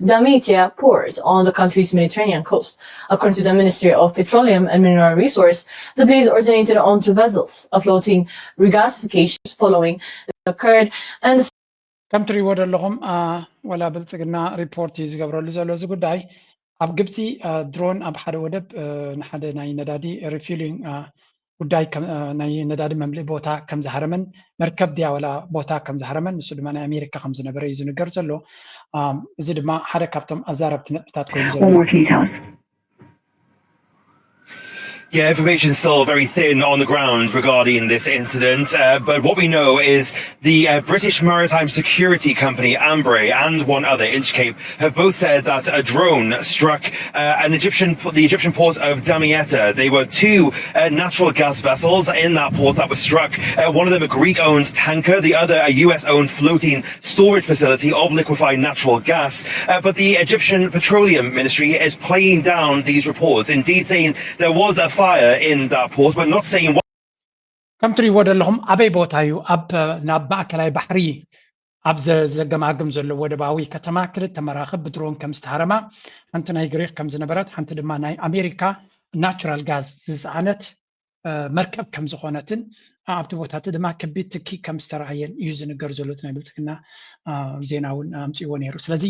Damietta port on the country's Mediterranean coast. According to the Ministry of Petroleum and Mineral Resource, the blaze originated on two vessels, a floating regasification following the occurred and the ከም ትሪእዎ ዘለኹም ወላ ብልፅግና ሪፖርት እዩ ዝገብረሉ ዘሎ እዚ ጉዳይ። ኣብ ግብፂ ድሮን ኣብ ሓደ ወደብ ንሓደ ናይ ነዳዲ refueling ጉዳይ ናይ ነዳዲ መምልኢ ቦታ ከም ዝሃረመን መርከብ ድያ ወላ ቦታ ከም ዝሃረመን ንሱ ድማ ናይ ኣሜሪካ ከም ዝነበረ እዩ ዝንገር ዘሎ። እዚ ድማ ሓደ ካብቶም ኣዛረብቲ ነጥብታት ኮይኑ ዘሎ። Yeah, information is still very thin on the ground regarding this incident, uh, but what we know is the uh, British maritime security company Ambre and one other, Inchcape, have both said that a drone struck uh, an Egyptian, the Egyptian port of Damietta. They were two uh, natural gas vessels in that port that were struck. Uh, one of them a Greek-owned tanker, the other a U S-owned floating storage facility of liquefied natural gas. Uh, but the Egyptian Petroleum Ministry is playing down these reports, indeed saying there was a fire in that port, but not saying what. ከም ትሪእዎ ዘለኹም ኣበይ ቦታ እዩ ኣብ ናብ ማእከላይ ባሕሪ ኣብ ዘ- ዘገማግም ዘሎ ወደባዊ ከተማ ክልተ መራኽብ ብድሮን ከም ዝተሃረማ፣ ሓንቲ ናይ ግሪክ ከም ዝነበረት፣ ሓንቲ ድማ ናይ ኣሜሪካ ናቹራል ጋዝ ዝፀዓነት መርከብ ከም ዝኾነትን ኣብቲ ቦታ እቲ ድማ ከቢድ ትኪ ከም ዝተረኣየን እዩ ዝንገር ዘሎ። እቲ ናይ ብልፅግና ዜና እውን ኣምፅዎ ነይሩ። ስለዚ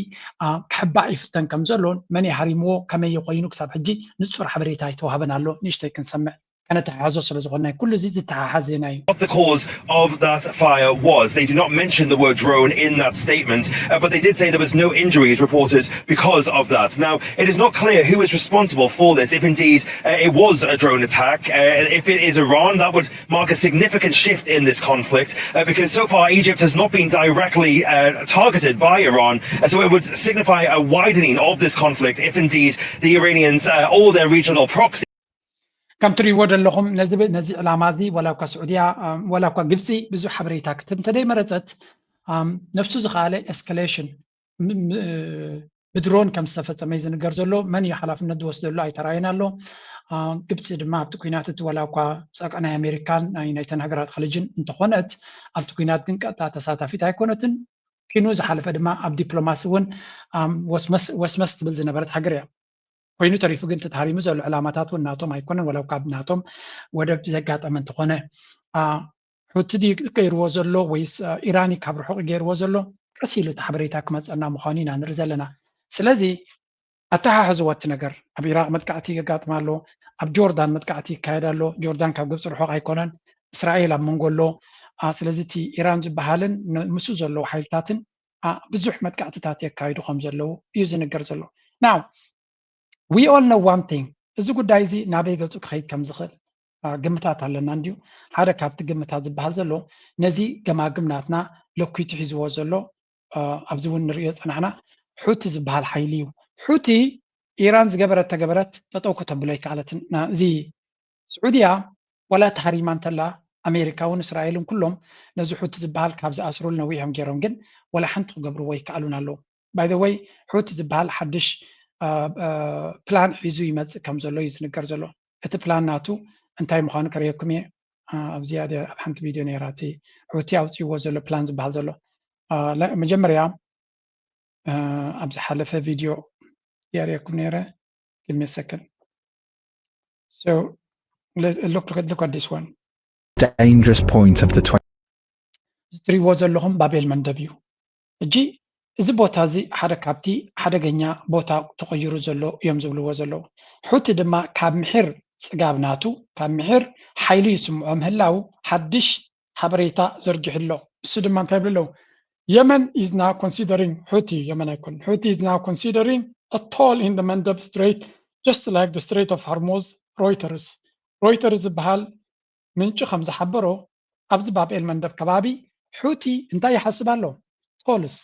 ክሕባእ ይፍተን ከም ዘሎን መን ይሃሪምዎ ከመይ ኮይኑ ክሳብ ሕጂ ንፁር ሓበሬታ ኣይተዋህበን ኣሎ። ንእሽተይ ክንሰምዕ ከነተሓሕዞ ስለ ዝኾንና ኩሉ እዚ ዝተሓሓዝ ዜና እዩ። What the cause of that fire was. They do not mention the word drone in that statement, uh, but they did say there was no injuries reported because of that. Now, it is not clear who is responsible for this, if indeed uh, it was a drone attack. Uh, if it is Iran, that would mark a significant shift in this conflict, uh, because so far Egypt has not been directly uh, targeted by Iran. Uh, so it would signify a widening of this conflict if indeed the Iranians uh, or their regional proxies ከም ትሪእዎ ዘለኹም ነዚ ነዚ ዕላማ እዚ ዋላ እኳ ስዑድያ ዋላ እኳ ግብፂ ብዙሕ ሓበሬታ ክትህብ እንተደይመረፀት ነፍሱ ዝኸኣለ ኤስካሌሽን ብድሮን ከም ዝተፈፀመ እዩ ዝንገር ዘሎ። መን እዩ ሓላፍነት ዝወስደሉ ኣይተራእየን ኣሎ። ግብፂ ድማ ኣብቲ ኩናት እቲ ዋላ እኳ ፀቀ ናይ ኣሜሪካን ናይ ናይተን ሃገራት ኸሊጅን እንተኾነት ኣብቲ ኩናት ግን ቀጥታ ተሳታፊት ኣይኮነትን። ኪኑ ዝሓለፈ ድማ ኣብ ዲፕሎማሲ እውን ወስመስ ትብል ዝነበረት ሃገር እያ። ኮይኑ ተሪፉ ግን ተታሃሪሙ ዘሎ ዕላማታት እውን ናቶም ኣይኮነን። ወላ ካብ ናቶም ወደብ ዘጋጠመ እንተኾነ ሑቲ ድዩ ገይርዎ ዘሎ ወይስ ኢራን ካብ ርሑቕ ገይርዎ ዘሎ ቀስ ኢሉ እቲ ሓበሬታ ክመፀና ምዃኑ ኢና ንርኢ ዘለና። ስለዚ ኣተሓሕዝዎ እቲ ነገር ኣብ ኢራቅ መጥቃዕቲ የጋጥም ኣሎ፣ ኣብ ጆርዳን መጥቃዕቲ ይካየድ ኣሎ። ጆርዳን ካብ ግብፂ ርሑቕ ኣይኮነን፣ እስራኤል ኣብ መንጎ ኣሎ። ስለዚ እቲ ኢራን ዝበሃልን ምስኡ ዘለዉ ሓይልታትን ብዙሕ መጥቃዕትታት የካይዱ ከም ዘለዉ እዩ ዝንገር ዘሎ። ናው we all know one thing፣ እዚ ጉዳይ እዚ ናበይ ገፁ ክኸይድ ከም ዝኽእል ግምታት ኣለና እንድዩ። ሓደ ካብቲ ግምታት ዝበሃል ዘሎ ነዚ ገማግም ናትና ለኲቱ ሒዝዎ ዘሎ ኣብዚ እውን ንሪኦ ዝፀናሕና ሑቲ ዝበሃል ሓይሊ እዩ። ሑቲ ኢራን ዝገበረት ተገበረት ጠጠው ከተብሎ ኣይከኣለትን። እዚ ስዑድያ ዋላ ተሃሪማ እንተላ ኣሜሪካ እውን እስራኤልን ኩሎም ነዚ ሑቲ ዝበሃል ካብ ዝኣስሩሉ ነዊሖም ገይሮም፣ ግን ዋላ ሓንቲ ክገብርዎ ኣይከኣሉን ኣለዉ። By the way ሑቲ ዝበሃል ሓድሽ ፕላን ሒዙ ይመፅእ ከም ዘሎ እዩ ዝንገር ዘሎ። እቲ ፕላን ናቱ እንታይ ምዃኑ ከርእየኩም እየ። ኣብዚኣ ኣብ ሓንቲ ቪድዮ ነይራ እቲ ሑቲ ኣውፅእዎ ዘሎ ፕላን ዝበሃል ዘሎ። መጀመርያ ኣብ ዝሓለፈ ቪድዮ የርእየኩም ነይረ። Give me a second. So look, look, look at this one. Dangerous point of the twenty. እትሪእዎ ዘለኹም ባቤል መንደብ እዩ። ሕጂ እዚ ቦታ እዚ ሓደ ካብቲ ሓደገኛ ቦታ ተቐይሩ ዘሎ እዮም ዝብልዎ ዘለዉ። ሑቲ ድማ ካብ ምሒር ፅጋብ ናቱ ካብ ምሒር ሓይሊ ይስምዖ ምህላው ሓድሽ ሓበሬታ ዘርጊሑ ኣሎ። እሱ ድማ እንታይ ይብል ኣለዉ? Yemen is now considering, ሑቲ የመን ኣይኮን፣ ሑቲ is now considering a toll in the Mandeb Strait just like the Strait of Hormuz. ሮይተርስ ሮይተርስ ዝበሃል ምንጪ ከም ዝሓበሮ ኣብዚ ባብኤል መንደብ ከባቢ ሑቲ እንታይ ይሓስብ ኣሎ? ቶልስ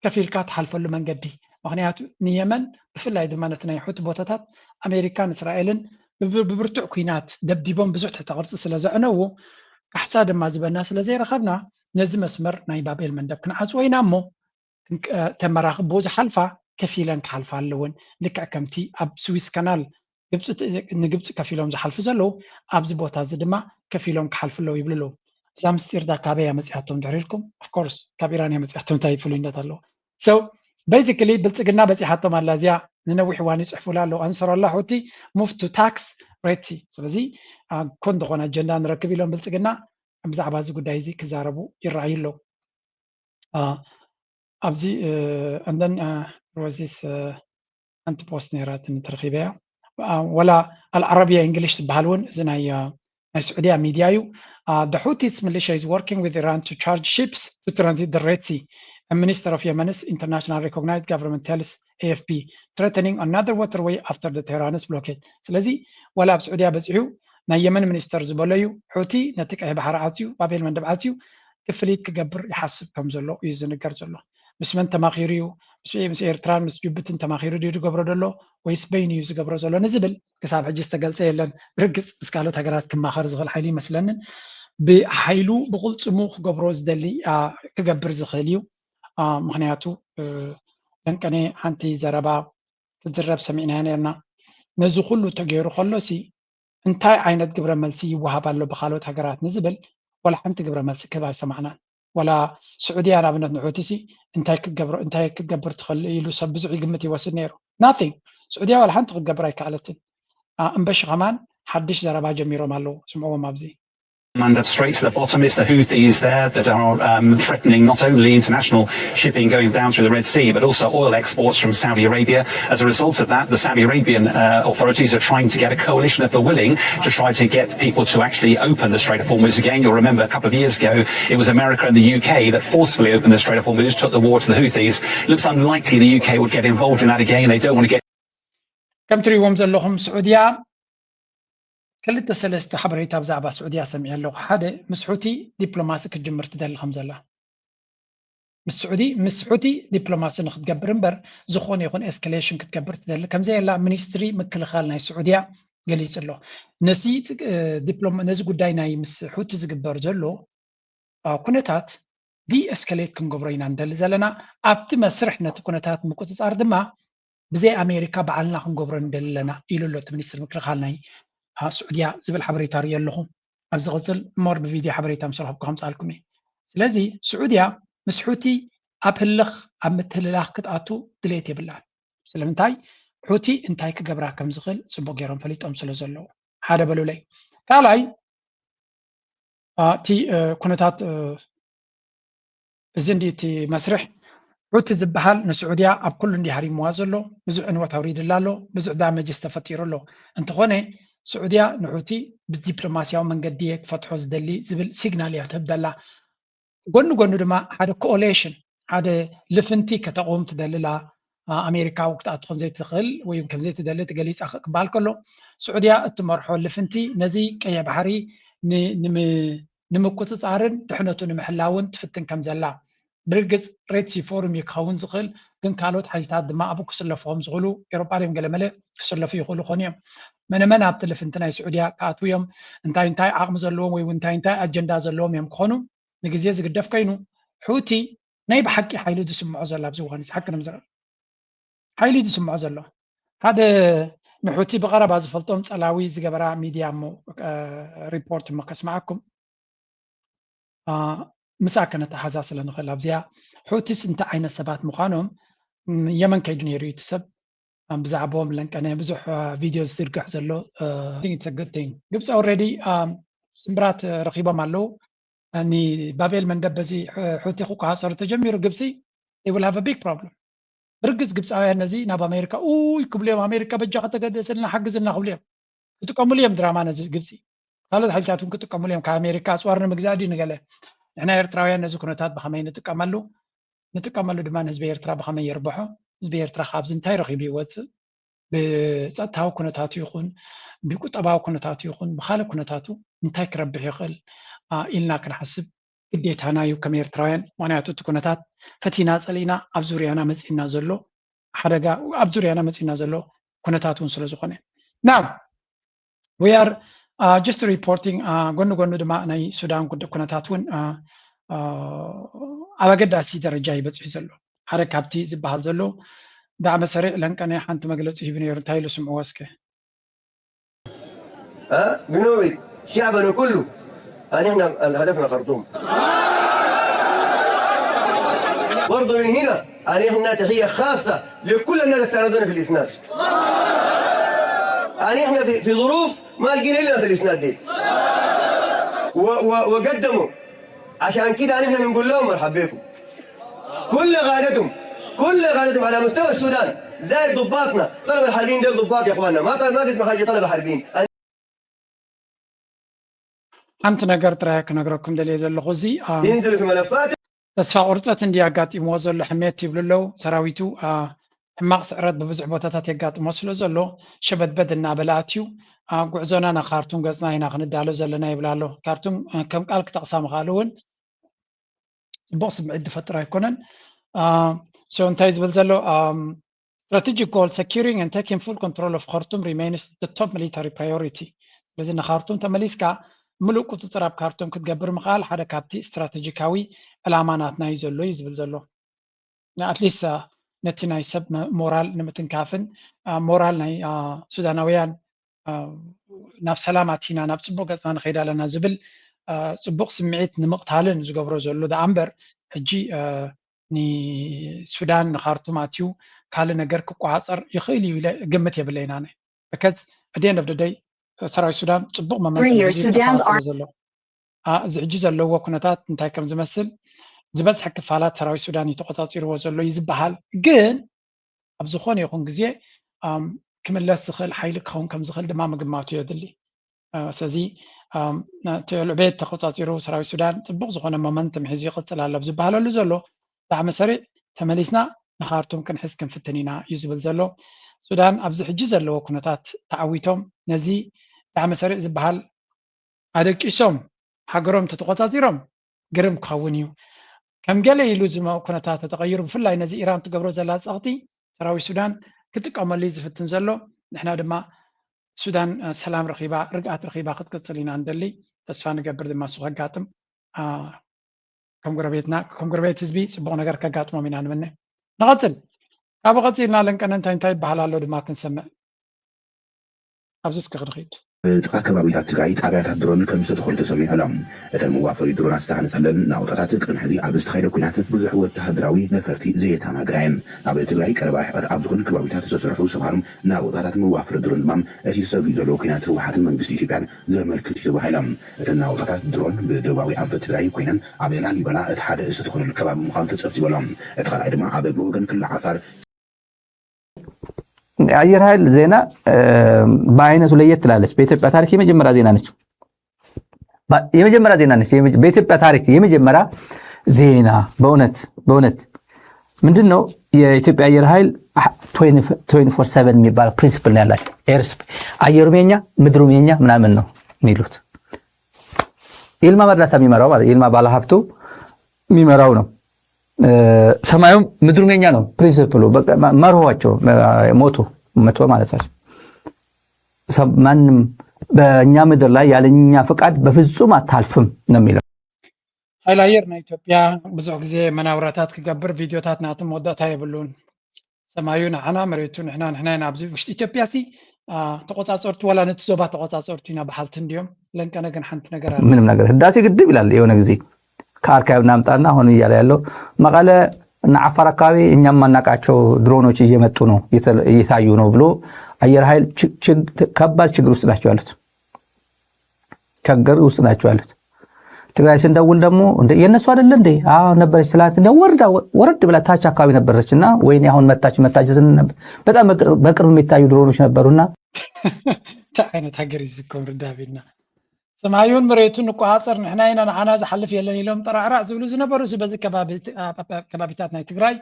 ከፊልካ ትሓልፈሉ መንገዲ። ምክንያቱ ንየመን ብፍላይ ድማ ነቲ ናይ ሑቲ ቦታታት ኣሜሪካን እስራኤልን ብብርቱዕ ኩናት ደብዲቦም ብዙሕ ትሕተ ቅርፂ ስለ ዘዕነዉ ካሕሳ ድማ ዝበና ስለ ዘይረኸብና ነዚ መስመር ናይ ባብኤል መንደብ ክንዓፅዎ ኢና እሞ ተመራኽቦ ዝሓልፋ ከፊለን ክሓልፋ ኣለወን። ልክዕ ከምቲ ኣብ ስዊስ ካናል ንግብፂ ከፊሎም ዝሓልፉ ዘለዉ ኣብዚ ቦታ እዚ ድማ ከፊሎም ክሓልፉ ኣለዉ ይብሉ ኣለዉ። እዛ ምስጢር ዳ ካበይ እያ መፂኣቶም ድሕሪ ኢልኩም? Of course ካብ ኢራን እያ መፂኣቶም፣ እንታይ ፍሉይነት ኣለዎ? So basically ብልፅግና በፂሓቶም ኣላ እዚኣ። ንነዊሕ እዋን ይፅሕፉላ ኣለዉ። ኣንሰራላ ሑቲ move to tax Red Sea። ስለዚ ኮን ዝኾነ ኣጀንዳ ንረክብ ኢሎም ብልፅግና ብዛዕባ እዚ ጉዳይ እዚ ክዛረቡ ይረኣዩ ኣለዉ። ኣብዚ and then was this ሓንቲ ፖስት ነይራትኒ ተረኺበያ። ወላ ኣልዓረብያ እንግሊሽ ዝበሃል እውን እዚ ናይ ናይ ስዑድያ ሚድያ እዩ። The Houthis militia is working with Iran to charge ships to transit the Red Sea. A minister of Yemen's international recognized government tells A F P, threatening another waterway after the Tehran's blockade. ስለዚ ወላ ኣብ ስዑድያ በፂሑ ናይ የመን ሚኒስተር ዝበሎ እዩ። ሑቲ ነቲ ቀይሕ ባሕሪ ዓፅዩ ባቤል መንደብ ዓፅዩ ክፍሊት ክገብር ይሓስብ ከም ዘሎ እዩ ዝንገር ዘሎ። ምስ መን ተማኺሩ እዩ? ምስ ኤርትራን ምስ ጅቡትን ተማኺሩ ድዩ ዝገብሮ ዘሎ ወይስ በይኑ እዩ ዝገብሮ ዘሎ ንዝብል ክሳብ ሕጂ ዝተገልፀ የለን። ብርግፅ ምስ ካልኦት ሃገራት ክማኸር ዝኽእል ሓይሊ ይመስለንን ብሓይሉ ብቕልፅሙ ክገብሮ ዝደሊ ክገብር ዝኽእል እዩ። ምክንያቱ ለንቀኔ ሓንቲ ዘረባ ትዝረብ ሰሚዕናያ ነርና። ነዚ ኩሉ ተገይሩ ከሎሲ እንታይ ዓይነት ግብረ መልሲ ይወሃብ ኣሎ ብካልኦት ሃገራት ንዝብል ዋላ ሓንቲ ግብረ መልሲ ክህብ ኣይሰማዕናን። ወላ ስዑድያ ንኣብነት ንሑቲ ሲ እንታይ ክትገብር እንታይ ክትገብር ትኽእል ኢሉ ሰብ ብዙሕ ይግምት ይወስድ ነይሩ። Nothing። ስዑድያ ዋላ ሓንቲ ክትገብር ኣይከኣለትን። እምበሺ ከማን ሓድሽ ዘረባ ጀሚሮም ኣለዉ። ስምዕዎም ኣብዚ። And up straight to the bottom, it's the Houthis there that are um, threatening not only international shipping going down through the Red Sea, but also oil exports from Saudi Arabia. As a result of that, the Saudi Arabian uh, authorities are trying to get a coalition of the willing to try to get people to actually open the Strait of Hormuz again. You'll remember a couple of years ago, it was America and the U K that forcefully opened the Strait of Hormuz, took the war to the Houthis. It looks unlikely the U K would get involved in that again. They don't want to get. ከም ትሪእዎም ዘለኹም ስዑድያ ክልተ ሰለስተ ሓበሬታ ብዛዕባ ስዑድያ ሰሚዐ ኣለኹ። ሓደ ምስ ሑቲ ዲፕሎማሲ ክትጅምር ትደሊ ከም ዘላ ምስ ስዑዲ ምስ ሑቲ ዲፕሎማሲ ንክትገብር እምበር ዝኾነ ይኹን ኤስካሌሽን ክትገብር ትደሊ ከም ዘየላ ሚኒስትሪ ምክልኻል ናይ ስዑድያ ገሊጹ ኣሎ። ነዚ ጉዳይ ናይ ምስ ሑቲ ዝግበር ዘሎ ኩነታት ዲኤስካሌት ክንገብሮ ኢና ንደሊ ዘለና። ኣብቲ መስርሕ ነቲ ኩነታት ምቁፅፃር ድማ ብዘይ ኣሜሪካ ባዕልና ክንገብሮ ንደሊ ኣለና ኢሉ ኣሎ እቲ ሚኒስትር ምክልኻል ናይ ስዑድያ ዝብል ሓበሬታ ርኢ ኣለኹ። ኣብ ዝቕፅል ሞር ብቪድዮ ሓበሬታ ምስ ረኸብኩ ከምፅኣልኩም እየ። ስለዚ ስዑድያ ምስ ሑቲ ኣብ ህልኽ ኣብ ምትህልላኽ ክትኣቱ ድሌት የብላን። ስለምንታይ ሑቲ እንታይ ክገብራ ከም ዝኽእል ፅቡቅ ገይሮም ፈሊጦም ስለ ዘለዉ ሓደ በሉለይ። ካልኣይ እቲ ኩነታት እዚ እንዲ እቲ መስርሕ ሑቲ ዝበሃል ንስዑድያ ኣብ ኩሉ እንዲ ሃሪምዋ ዘሎ ብዙሕ ዕንወት ኣውሪድላ ኣሎ፣ ብዙሕ ዳመጅስ ተፈጢሩ ኣሎ። እንተኾነ ስዑድያ ንሑቲ ብዲፕሎማስያዊ መንገዲ እየ ክፈትሖ ዝደሊ ዝብል ሲግናል እያ ትህብ ዘላ። ጎኒ ጎኑ ድማ ሓደ ኮኦሌሽን ሓደ ልፍንቲ ከተቕውም ትደልላ ኣሜሪካ ክትኣቱ ከምዘይትኽእል ወይ ከምዘይትደሊ ትገሊፃ ክበሃል ከሎ ስዑድያ እትመርሖ ልፍንቲ ነዚ ቀይሕ ባሕሪ ንምቁፅፃርን ድሕነቱ ንምሕላውን ትፍትን ከም ዘላ ብርግፅ ሬድ ሲ ፎርም እዩ ክኸውን ዝኽእል ግን ካልኦት ሓይልታት ድማ ኣብኡ ክስለፉ ከም ዝኽእሉ ኤሮጳ ድዮም ገለመለ ክስለፉ ይኽእሉ ኾኑ እዮም መነመን ኣብቲ ልፍንቲ ናይ ስዑድያ ክኣትዉ እዮም እንታይ እንታይ ዓቕሚ ዘለዎም ወይ እንታይ እንታይ ኣጀንዳ ዘለዎም እዮም ክኾኑ ንግዜ ዝግደፍ ኮይኑ ሑቲ ናይ ብሓቂ ሓይሊ ዝስምዖ ዘሎ ኣብዚ እዋን እዚ ሓቂ ንምዝራብ ሓይሊ ዝስምዖ ዘሎ ሓደ ንሑቲ ብቐረባ ዝፈልጦም ጸላዊ ዝገበራ ሚድያ እሞ ሪፖርት እሞ ከስምዓኩም ምሳኣ ከነተሓዛ ስለ ንኽእል ኣብዚኣ ሑቲስ እንታይ ዓይነት ሰባት ምዃኖም የመን ከይዱ ነይሩ እቲ ሰብ ብዛዕባኦም ለንቀነ ብዙሕ ቪድዮ ዝዝርግሕ ዘሎ ግብፂ ኦልሬዲ ስምብራት ረኺቦም ኣለዉ ንባቤል መንደብ በዚ ሑቲ ክቆፃፀሩ ተጀሚሩ ግብፂ they will have a big problem ብርግፅ ግብፃውያን ነዚ ናብ ኣሜሪካ ኡይ ክብሉ እዮም ኣሜሪካ በጃ ከተገደሰልና ሓግዝልና ክብሉ እዮም ክጥቀምሉ እዮም ድራማ ነዚ ግብፂ ካልኦት ሓይልታት እውን ክጥቀምሉ እዮም ካብ ኣሜሪካ ኣፅዋር ንምግዛእ ድዩ ንገለ ንሕና ኤርትራውያን ነዚ ኩነታት ብኸመይ ንጥቀመሉ ንጥቀመሉ ድማ ንህዝቢ ኤርትራ ብኸመይ የርብሖ ህዝቢ ኤርትራ ካብዚ እንታይ ረኺቡ ይወፅእ ብፀጥታዊ ኩነታቱ ይኹን ብቁጠባዊ ኩነታቱ ይኹን ብካልእ ኩነታቱ እንታይ ክረብሕ ይኽእል ኢልና ክንሓስብ ግዴታና እዩ ከም ኤርትራውያን ምክንያቱ እቲ ኩነታት ፈቲና ፀሊእና ኣብ ዙርያና መፂእና ዘሎ ሓደጋ ኣብ ዙርያና መፂእና ዘሎ ኩነታት እውን ስለ ዝኾነ now we are just reporting ጎኒ ጎኒ ድማ ናይ ሱዳን ኩነታት እውን ኣብ ኣገዳሲ ደረጃ ይበፅሑ ዘሎ ሓደ ካብቲ ዝበሃል ዘሎ ዳዕመ ሰሪዕ ለንቀነ ሓንቲ መግለፂ ሂቡ ነይሩ እንታይ ኢሉ ስምዕዎ እስከ بنوعد شعبنا كله أن إحنا هدفنا خرطوم. برضه من هنا أن إحنا تحية خاصة لكل الناس اللي ساندونا في الإسناد. أن إحنا في, في ظروف ما لقينا إلا في الإسناد دي. و و وقدموا عشان كده أن إحنا بنقول لهم مرحبا بكم. كل قادتهم كل قادتهم على مستوى السودان زائد ضباطنا طلبة حربيين ديل ضباط يا اخواننا ما طلب ما في اسمه حاجه طلبة حربيين ሓንቲ ነገር ጥራይ ክነግረኩም ደልየ ዘለኹ እዚ ينزلوا في ملفات ተስፋ ቁርፀት እንዲ ኣጋጢምዎ ዘሎ ሕሜት ይብሉ ኣለዉ ሰራዊቱ ሕማቕ ስዕረት ብብዙሕ ቦታታት የጋጥሞ ስለ ዘሎ ሸበድበድ እናበለ ኣትዩ ጉዕዞና ናብ ካርቱም ገፅና ኢና ክንዳሎ ዘለና ይብል ኣሎ ካርቱም ከም ቃል ክጠቕሳ ምኽኣሉ እውን ፅቡቕ ስምዒት ዝፈጥር ኣይኮነን so እንታይ ዝብል ዘሎ strategic goal securing and taking full control of Khartoum remains the top military priority ስለዚ ንካርቱም ተመሊስካ ምሉእ ቁፅፅር ኣብ ካርቱም ክትገብር ምኽኣል ሓደ ካብቲ ስትራቴጂካዊ ዕላማ ናትና እዩ ዘሎ እዩ ዝብል ዘሎ ኣትሊስት ነቲ ናይ ሰብ ሞራል ንምትንካፍን ሞራል ናይ ሱዳናውያን ናብ ሰላም ኣቲና ናብ ፅቡቅ ገፅና ንኸይድ ኣለና ዝብል አ፣ ጽቡቕ ስምዒት ንምቕታልን ዝገብሮ ዘሎ ደኣ እምበር፣ ሕጂ፣ አ፣ ንሱዳን ንኻርቱም ኣትዩ ካልእ ነገር ክቆጻጸር ይኽእል እዩ ኢለ ግምት የብለይን ኣነ። Because at the end of the day፣ ሰራዊት ሱዳን ጽቡቕ መመንጠ Bring your ሒዙ Sudan's ይንቀሳቐስ ስለ ዘሎ፣ አ፣ እዚ ሕጂ ዘለዎ ኩነታት እንታይ ከም ዝመስል ዝበዝሐ ክፋላት ሰራዊት ሱዳን እዩ ተቆጻጺርዎ ዘሎ እዩ ዝበሃል። ግን ኣብ ዝኾነ ይኹን ግዜ፣ ኣም፣ ክምለስ ዝኽእል ሓይሊ ክኸውን ከም ዝኽእል ድማ ምግማቱ የድሊ። አ፣ ስለዚ፣ ኣም፣ እቲ ልዑል ቤት ተቆጻጺሩ ሰራዊት ሱዳን ጽቡቕ ዝኾነ ሞመንተም ሒዙ ይቕጽል ኣሎ ኣብ ዝበሃለሉ ዘሎ ዳዕመ ሰሪዕ ተመሊስና ንኻርቱም ክንሕዝ ክንፍትን ኢና እዩ ዝብል ዘሎ። ሱዳን ኣብዚ ሕጂ ዘለዎ ኩነታት ተዓዊቶም ነዚ ዳዕመ ሰሪዕ ዝበሃል ኣደቂሶም ሃገሮም ተተቆጻጺሮም ግርም ክኸውን እዩ። ከም ገለ ኢሉ ዝመ-፣ ኩነታት ተተቐይሩ፣ ብፍላይ ነዚ ኢራን ትገብሮ ዘላ ጸቕጢ ሰራዊት ሱዳን ክጥቀመሉ እዩ ዝፍትን ዘሎ። ንሕና ድማ ሱዳን፣ አ፣ ሰላም ረኺባ፣ ርግኣት ረኺባ ክትቅጽል ኢና ንደሊ። ተስፋ ንገብር ድማ እሱ ከጋጥም፣ አ፣ ከም ጎረቤትና፣ ከም ጎረቤት ህዝቢ ጽቡቕ ነገር ከጋጥሞም ኢና ንምነ። ንቐጽል። ካብኡ ቀጺልና ለንቀነ እንታይ እንታይ ይበሃል ኣሎ ድማ ክንሰምዕ። ኣብዚ እስከ ክንኺድ። ብጥቓ ከባቢታት ትግራይ ጣብያታት ድሮን ከም ዝተተኸሉ ተሰሚዑ ኣሎ። እተን መዋፈሪ ድሮናት ዝተሃነፀለን ናቑጣታት ቅድሚ ሕዚ ኣብ ዝተኻየደ ኲናት ብዙሕ ወተሃደራዊ ነፈርቲ ዘየተኣናግዳ እየን። ኣብ ትግራይ ቀረባ ርሕቀት ኣብ ዝኾኑ ከባቢታት ዝተሰርሑ ሰብሃሩም ናቑጣታት መዋፈሪ ድሮን ድማ እቲ ተሰጊኡ ዘሎ ኲናት ህወሓትን መንግስቲ ኢትዮጵያን ዘመልክት እዩ ተባሂሎም። እተን ናቑጣታት ድሮን ብደቡባዊ ኣንፈት ትግራይ ኮይነን ኣብ ላሊበላ እቲ ሓደ ዝተተኸለሉ ከባቢ ምዃኑ ተፀብፂቡ ኣሎ። እቲ ካልኣይ ድማ ኣብ ብወገን ክልል ዓፋር የአየር ኃይል ዜና በአይነቱ ለየት ትላለች። በኢትዮጵያ ታሪክ የመጀመሪያ ዜና ነች። የመጀመሪያ ዜና ነች። በኢትዮጵያ ታሪክ የመጀመሪያ ዜና በእውነት በእውነት ምንድን ነው የኢትዮጵያ አየር ኃይል twenty-four seven የሚባል ፕሪንሲፕል ነው ያላቸው። ኤርስ አየሩም የኛ ምድሩም የኛ ምናምን ነው የሚሉት። ይልማ መርዳሳ የሚመራው ማለት ይልማ ባለሀብቱ የሚመራው ነው። ሰማዩም ምድሩም የኛ ነው ፕሪንሲፕሉ፣ መርሆቸው ሞቶ መቶ ማለት ነው። ማንም በእኛ ምድር ላይ ያለኛ ፍቃድ በፍጹም አታልፍም ነው የሚለው። ኃይል አየር ናይ ኢትዮጵያ ብዙሕ ግዜ መናውራታት ክገብር ቪድዮታት ናቱ መወዳእታ የብሉን። ሰማዩ ንዓና መሬቱ ንሕና ንሕና ኢና ኣብዚ ውሽጢ ኢትዮጵያ ሲ ተቆፃፀርቱ ዋላ ነቲ ዞባ ተቆፃፀርቱ ኢና በሓልቲ እንዲዮም። ለንቀነ ግን ሓንቲ ነገር ኣለ። ምንም ነገር ህዳሴ ግድብ ይላል የሆነ ጊዜ ከአርካይቭ እናምጣና አሁን እያለ ያለው መቀለ እና አፋር አካባቢ እኛም ማናቃቸው ድሮኖች እየመጡ ነው እየታዩ ነው ብሎ አየር ኃይል ከባድ ችግር ውስጥ ናቸው ያሉት። ችግር ውስጥ ናቸው ያሉት። ትግራይ ስንደውል ደግሞ እንደ የእነሱ አይደለ እንዴ? አዎ ነበረች ስላት እንደ ወርዳ ወረድ ብላ ታች አካባቢ ነበረች እና ወይኔ አሁን መታች መታች ስንል ነበር። በጣም በቅርብ የሚታዩ ድሮኖች ነበሩና እንታይ ዓይነት ሃገር እዩ ዝኮን ርዳቤና ሰማዩን መሬቱን ንቆፃፀር ንሕና ኢና ንዓና ዝሓልፍ የለን ኢሎም ጠራዕራዕ ዝብሉ ዝነበሩ እዚ በዚ ከባቢታት ናይ ትግራይ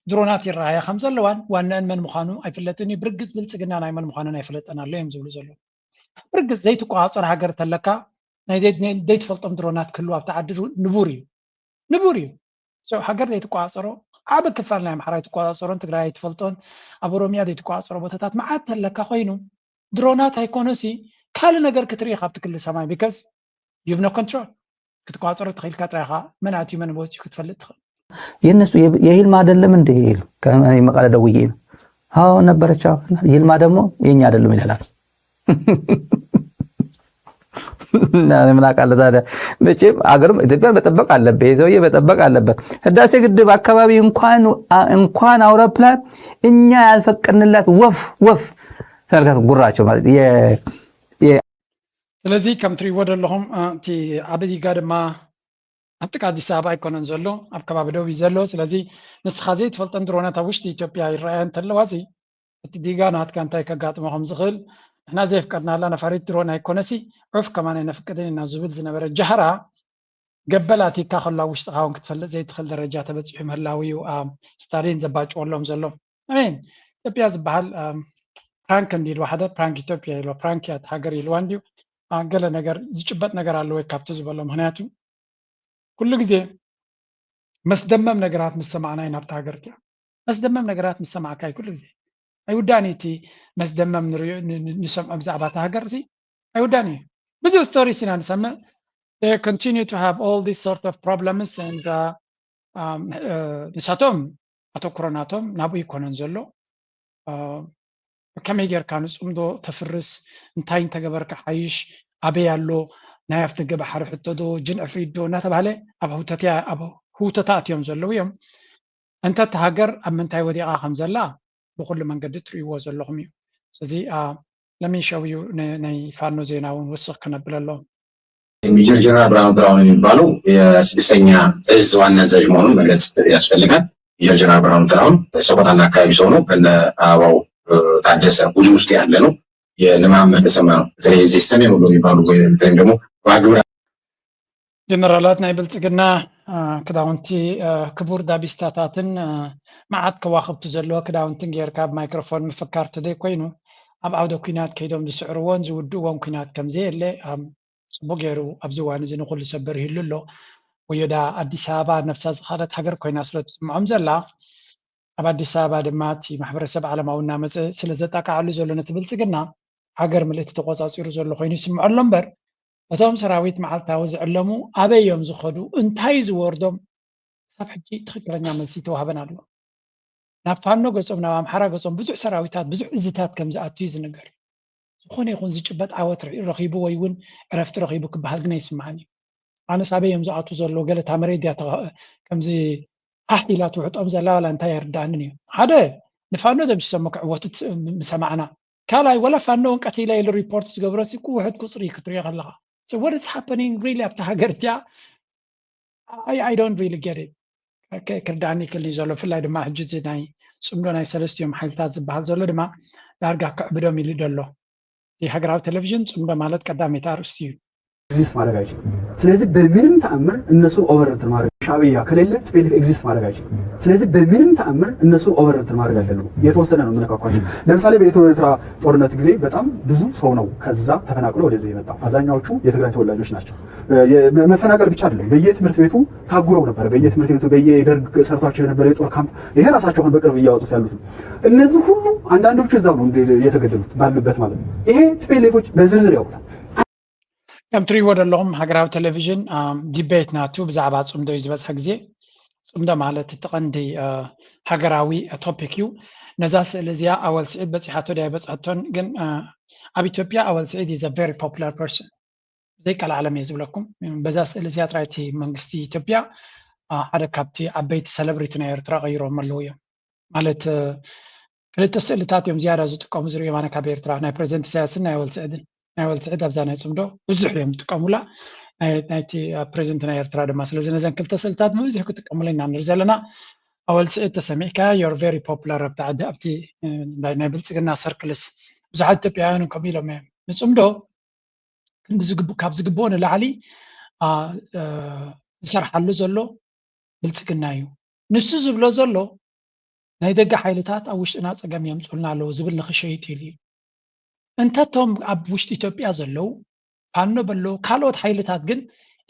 ድሮናት ይረኣያ ከም ዘለዋን ዋናአን መን ምዃኑ ኣይፍለጥን እዩ። ብርግፅ ብልፅግና ናይ መን ምዃነን ኣይፈለጠን ኣሎ እዮም ዝብሉ ዘለዉ። ብርግፅ ዘይትቆፃፀር ሃገር ተለካ ናይ ዘይትፈልጦም ድሮናት ክህልው ኣብቲ ዓዲ ንቡር እዩ ንቡር እዩ። ሃገር ዘይትቆፃፀሮ ዓብ ክፋል ናይ ኣምሓራ ኣይትቆፃፀሮን ትግራይ ኣይትፈልጦን ኣብ ኦሮሚያ ዘይትቆፃፀሮ ቦታታት መዓት ተለካ ኮይኑ ድሮናት ኣይኮነሲ ካልእ ነገር ክትርኢ ካብቲ ክልል ሰማይ because you have no control ክትቆፃፀሮ ተኽኢልካ ጥራይኻ መን ኣትዩ መን ወፂኡ ክትፈልጥ ትኽእል። የእነሱ የይልማ አይደለም እንዴ ይሉ ከመቀለ ደውዬ ነው አዎ ነበረች። ይልማ ደግሞ የኛ አይደሉም ይላል። ምን አውቃለሁ ታዲያ መቼም አገርም ኢትዮጵያን መጠበቅ አለበት። ይህ ሰውዬ መጠበቅ አለበት። ህዳሴ ግድብ አካባቢ እንኳን እንኳን አውሮፕላን እኛ ያልፈቀድንላት ወፍ ወፍ ተመልከት ጉራቸው ማለት ስለዚ ከም ትሪእዎ ዘለኹም እቲ ዓቢ ዲጋ ድማ ኣብ ጥቃ ኣዲስ ኣበባ ኣይኮነን ዘሎ ኣብ ከባቢ ደቡብ እዩ ዘሎ። ስለዚ ንስኻ ዘይትፈልጠን ድሮናት ኣብ ውሽጢ ኢትዮጵያ ይረኣያ እንተለዋ እዚ እቲ ዲጋ ናትካ እንታይ ከጋጥሞ ከም ዝኽእል ንሕና ዘየፍቀድናላ ነፋሪት ድሮን ኣይኮነሲ ዑፍ ከማን ኣይነፍቅድን ኢና ዝብል ዝነበረ ጃህራ ገበል ኣቲካ ከሎ ኣብ ውሽጥኻ እውን ክትፈልጥ ዘይትኽእል ደረጃ ተበፂሑ ምህላው እዩ ስታሊን ዘባጭወሎም ዘሎ። ኣሜን ኢትዮጵያ ዝበሃል ፕራንክ እንዲ ኢልዋ ሓደ ፕራንክ ኢትዮጵያ ኢልዋ ፕራንክ እያ ሃገር ኢልዋ እንዲዩ ገለ ነገር ዝጭበጥ ነገር ኣለወ ካብቲ ዝበሎ ምክንያቱ ኩሉ ግዜ መስደመም ነገራት ምስ ሰማዕና ኢና ኣብታ ሃገር እቲኣ መስደመም ነገራት ምስ ሰማዕካ እዩ ኩሉ ግዜ ኣይውዳእን እቲ መስደመም ንሰምዖ ብዛዕባ እታ ሃገር እዚ ኣይውዳእን እዩ ብዙ ስቶሪስ ኢና ንሰምዕ continue to have all these sort of problems and ንሳቶም ኣተኩሮ ናቶም ናብኡ ይኮነን ዘሎ ከመይ ጌርካ ንፅምዶ ተፍርስ እንታይ እንተገበርካ ሓይሽ ኣበይ ኣሎ ናይ ኣፍደገ ባሕሪ ሕቶ ዶ፣ ጅን ዕፍሪት ዶ እናተባህለ ኣብ ህውተትያ-፣ ኣብ ህውተታ ኣትዮም ዘለዉ እዮም። እንተ እታ ሃገር ኣብ ምንታይ ወዲቓ ከም ዘላ ብኹሉ መንገዲ ትርእይዎ ዘለኹም እዩ። ስለዚ፣ አ፣ ለሚን ሸው እዩ ን-፣ ናይ ፋኖ ዜና እውን ውስኽ ክነብል ኣለዎም። ሜጀር ጀነራል ብርሃኑ ጥላሁን የሚባለው የስድስተኛ እዝ ዋና አዛዥ መሆኑን መግለጽ ያስፈልጋል። ሜጀር ጀነራል ብርሃኑ ጥላሁን ሰቆጣና አካባቢ ሰው ነው። ከነ አበባው፣ እ፣ ታደሰ ቡድን ውስጥ ያለ ነው። የንማመር ተሰማ ነው። በተለይ እዚህ ሰሜን ወሎ የሚባሉ ወይ በተለይም ደግሞ ዋግምራ ጀነራላት ናይ ብልጽግና፣ አ፣ ክዳውንቲ፣ አ፣ ክቡር ዳቢስታታትን፣ አ፣ መዓት ከዋኽብቲ ዘለዎ ክዳውንትን ጌርካ ኣብ ማይክሮፎን ምፍካር ተዘይኮይኑ፣ ኣብ ዓውደ ኲናት ከይዶም ዝስዕርዎን ዝውድእዎን ኲናት ከም ዘየለ፣ አ፣ ጽቡቕ ገይሩ ኣብዚ እዋን እዚ ንኹሉ ሰብ በሪህሉ ኣሎ። ወዮዳ ኣዲስ ኣበባ ነብሳ ዝኻለት ሃገር ኮይና ስለ ትስምዖም ዘላ፣ ኣብ ኣዲስ ኣበባ ድማ እቲ ማሕበረሰብ ዓለማዊ እናመጸ ስለ ዘጣቃዓሉ ዘሎ ነቲ ብልጽግና፣ ሃገር ምልእቲ ተቆጻጺሩ ዘሎ ኮይኑ ይስምዖ ኣሎ እምበር፣ እቶም ሰራዊት መዓልታዊ ዝዕለሙ ኣበይ እዮም ዝኸዱ፣ እንታይ ዝወርዶም፣ ክሳብ ሕጂ ትኽክለኛ መልሲ ተዋህበን ኣሎ። ናብ ፋኖ ገጾም፣ ናብ ኣምሓራ ገጾም ብዙሕ ሰራዊታት፣ ብዙሕ እዝታት ከም ዝኣቱ እዩ ዝንገር። ዝኾነ ይኹን ዝጭበጥ ዓወት ረ-፣ ረኺቡ ወይ እውን ዕረፍቲ ረኺቡ ክበሃል ግን ኣይስምዓን እዩ። ኣነስ ኣበይ እዮም ዝኣቱ ዘለዉ፣ ገለ እታ መሬት ድያ ተኸ-፣ ከምዚ ሃህ ኢላ ትውሕጦም ዘላ ዋላ እንታይ ኣይርድኣንን እዩ። ሓደ፣ ንፋኖ ደምሲሶም ክዕወቱ ትስ-፣ ምሰማዕና። ካልኣይ፣ ወላ ፋኖ እውን ቀቲለ ኢሉ ሪፖርት ዝገብሮ ሲ ውሑድ ቁፅሪ ክትሪኦ ከለኻ። So what is happening really ኣብታ ሃገር እቲኣ? I, I don't really get it። ከ-፣ ክርዳእኒ ይክእል እዩ ዘሎ። ብፍላይ ድማ ሕጂ እዚ ናይ ጽምዶ ናይ ሰለስቲኦም ሓይልታት ዝበሃል ዘሎ ድማ ዳርጋ ክዕብዶም ኢሉ ደሎ። እቲ ሃገራዊ ቴሌቪዥን ጽምዶ ማለት ቀዳመይቲ ኣርእስቲ እዩ። ኤግዚስት ማድረግ አይችልም። ስለዚህ በምንም ተአምር እነሱ ኦቨር እንትን ማድረግ ሻዕብያ ከሌለ ቲፒኤልኤፍ ኤግዚስት ማድረግ አይችልም። ስለዚህ በምንም ተአምር እነሱ ኦቨር እንትን ማድረግ አይፈልጉም። የተወሰነ ነው የምነካኳቸው። ለምሳሌ በኢትዮ ኤርትራ ጦርነት ጊዜ በጣም ብዙ ሰው ነው ከዛ ተፈናቅሎ ወደዚህ የመጣው። አብዛኛዎቹ የትግራይ ተወላጆች ናቸው። የ-፣ መ-፣ መፈናቀል ብቻ አይደለም፣ በየትምህርት ቤቱ ታጉረው ነበረ። በየትምህርት ቤቱ በየደርግ ሰርቷቸው የነበረ የጦር ካምፕ፣ ይሄ ራሳቸው አሁን በቅርብ እያወጡት ያሉት ነው። እነዚህ ሁሉ አንዳንዶቹ እዛው ነው እንደ-፣ የተገደሉት ባሉበት ማለት ነው። ይሄ ቲፒኤልኤፎች በዝርዝር ያውቁታል። ከም ትሪእዎ ዘለኹም ሃገራዊ ቴሌቪዥን፣ ኣም፣ ዲቤት ናቱ ብዛዕባ ጽምዶ እዩ ዝበዝሐ ግዜ። ጽምዶ ማለት እቲ ቀንዲ፣ አ፣ ሃገራዊ፣ አ፣ ቶፒክ እዩ። ነዛ ስእሊ እዚኣ ኣወል ስዒድ በጺሓቶ ድያ ኣይበጽሐቶን፣ ግን፣ አ፣ ኣብ ኢትዮጵያ ኣወል ስዒድ is a very popular person። ዘይቀልዓለም እየ ዝብለኩም። በዛ ስእሊ እዚኣ ጥራይ እቲ መንግስቲ ኢትዮጵያ፣ አ፣ ሓደ ካብቲ ዓበይቲ ሰለብሪቲ ናይ ኤርትራ ቀይሮም ኣለዉ እዮም። ማለት፣ እ፣ ክልተ ስእልታት እዮም ዝያዳ ዝጥቀሙ ዝርእዩ፣ ኣነ ካብ ኤርትራ ናይ ፕሬዚደንት ኢሳያስን ናይ ኣወል ስዕድን። ናይ ኣወል ስዕድ ኣብዛ ናይ ጽምዶ ብዙሕ እዮም ዝጥቀሙላ፣ ናይ፣ ናይቲ፣ አ፣ ፕሬዚደንት ናይ ኤርትራ ድማ። ስለዚ ነዘን ክልተ ስእልታት ብብዝሒ ክጥቀሙለን ኢና ንርኢ ዘለና። ኣወል ስዕድ ተሰሚዕካ፣ you're very popular ኣብቲ ዓዲ፣ ኣብቲ፣ እ፣ ናይ፣ ናይ ብልጽግና ሰርክልስ ብዙሓት ኢትዮጵያውያን እውን ከምኡ ኢሎም እዮም። ንጽምዶ ክንዲ ዝግብ-፣ ካብ ዝግብኦ ንላዕሊ፣ አ፣ እ፣ ዝሰርሓሉ ዘሎ ብልጽግና እዩ። ንሱ ዝብሎ ዘሎ ናይ ደገ ሓይልታት ኣብ ውሽጥና ጸገም የምጽኡልና ኣለዉ ዝብል ንኽሸይጥ ኢሉ እዩ። እንተቶም ኣብ ውሽጢ ኢትዮጵያ ዘለዉ ፋኖ በሎ ካልኦት ሓይልታት ግን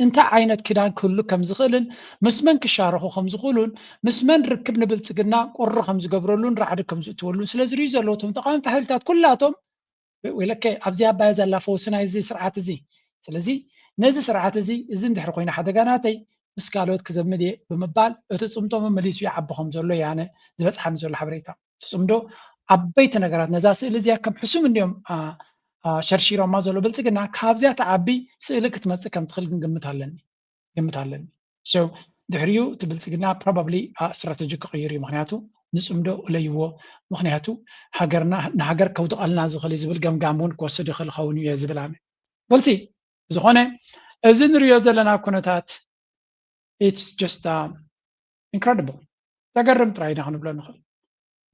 እንታይ ዓይነት ክዳን ክህሉ ከም ዝኽእልን ምስ መን ክሻረኹ ከም ዝኽእሉን ምስ መን ርክብ ንብልጽግና ቁሪ ከም ዝገብረሉን ራዕዲ ከም ዝእትወሉን ስለ ዝርእዩ ዘለዉ እቶም ተቃወምቲ ሓይልታት ኩላቶም ወይለከ ኣብዚ ኣባይ ዘላ ፈውሲ ናይዚ ስርዓት እዚ። ስለዚ ነዚ ስርዓት እዚ፣ እዚ እንድሕር ኮይነ ሓደጋ ናተይ ምስ ካልኦት ክዘምድ እየ ብምባል እቲ ጽምዶ መመሊሱ ይዓቢ ከም ዘሎ እየ ኣነ ዝበጽሓኒ ዘሎ ሓበሬታ። እቲ ጽምዶ ዓበይቲ ነገራት ነዛ ስእሊ እዚኣ ከም ሕሱም እንዲዮም፣ አ፣ አ፣ ሸርሺሮማ ዘሎ ብልጽግና ካብዚኣ ትዓቢ ስእሊ ክትመጽእ ከም ትኽእል ግን ግምት ኣለኒ። ግምት ኣለኒ። So ድሕሪኡ እቲ ብልጽግና ፕሮባብሊ ስትራተጂ ክቕይር እዩ። ምኽንያቱ ንጽምዶ እለይዎ። ምኽንያቱ ሃገርና፣ ንሃገር ከውድቐልና ዝኽእል እዩ ዝብል ገምጋም እውን ክወስድ ይኽእል ይኸውን እዩ እየ ዝብል ኣነ። ወልሲ ብዝኾነ እዚ ንሪኦ ዘለና ኩነታት it's just, um, incredible። ዘገርም ጥራይ ኢና ክንብሎ ንኽእል።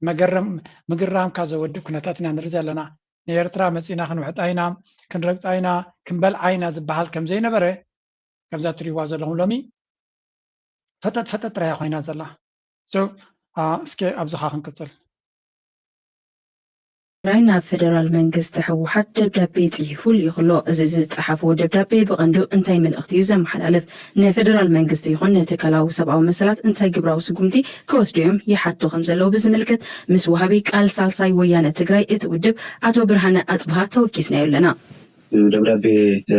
መገረም-፣ ምግራምካ ዘወዲ ኩነታት ኢና ንርኢ ዘለና። ንኤርትራ መጺና ክንውሕጣ ኢና፣ ክንረግጻ ኢና፣ ክንበልዓ ኢና ዝበሃል ከም ዘይነበረ፣ ከምዛ ትሪእዋ ዘለኹም ሎሚ ፈጠጥ ፈጠጥ ጥራይ እያ ኮይና ዘላ። So፣ አ፣ እስከ ኣብዚኻ ክንቅጽል። ትግራይ ናብ ፌደራል መንግስቲ ህወሓት ደብዳቤ ጽሒፉ ልኢኹ ኣሎ። እዚ ዝጸሓፍዎ ደብዳቤ ብቐንዱ እንታይ መልእኽቲ እዩ ዘመሓላልፍ? ንፌደራል መንግስቲ ይኹን ንትካላዊ ሰብኣዊ መሰላት እንታይ ግብራዊ ስጉምቲ ክወስዱ እዮም ይሓቱ ከም ዘለዉ ብዝምልከት ምስ ወሃቢ ቃል ሳልሳይ ወያነ ትግራይ እቲ ውድብ ኣቶ ብርሃነ ኣጽብሃ ተወኪስናዮ ኣለና። ደብዳቤ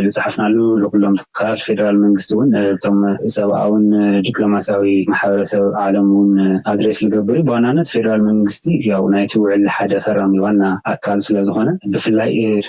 ዝፀሓፍናሉ ንኩሎም ትካላት ፌደራል መንግስቲ እውን እቶም ሰብኣውን ዲፕሎማሲያዊ ማሕበረሰብ ዓለም እውን ኣድሬስ ዝገብር እዩ። ብዋናነት ፌደራል መንግስቲ ያው ናይቲ ውዕል ሓደ ፈራሚ ዋና ኣካል ስለዝኾነ ብፍላይ እቲ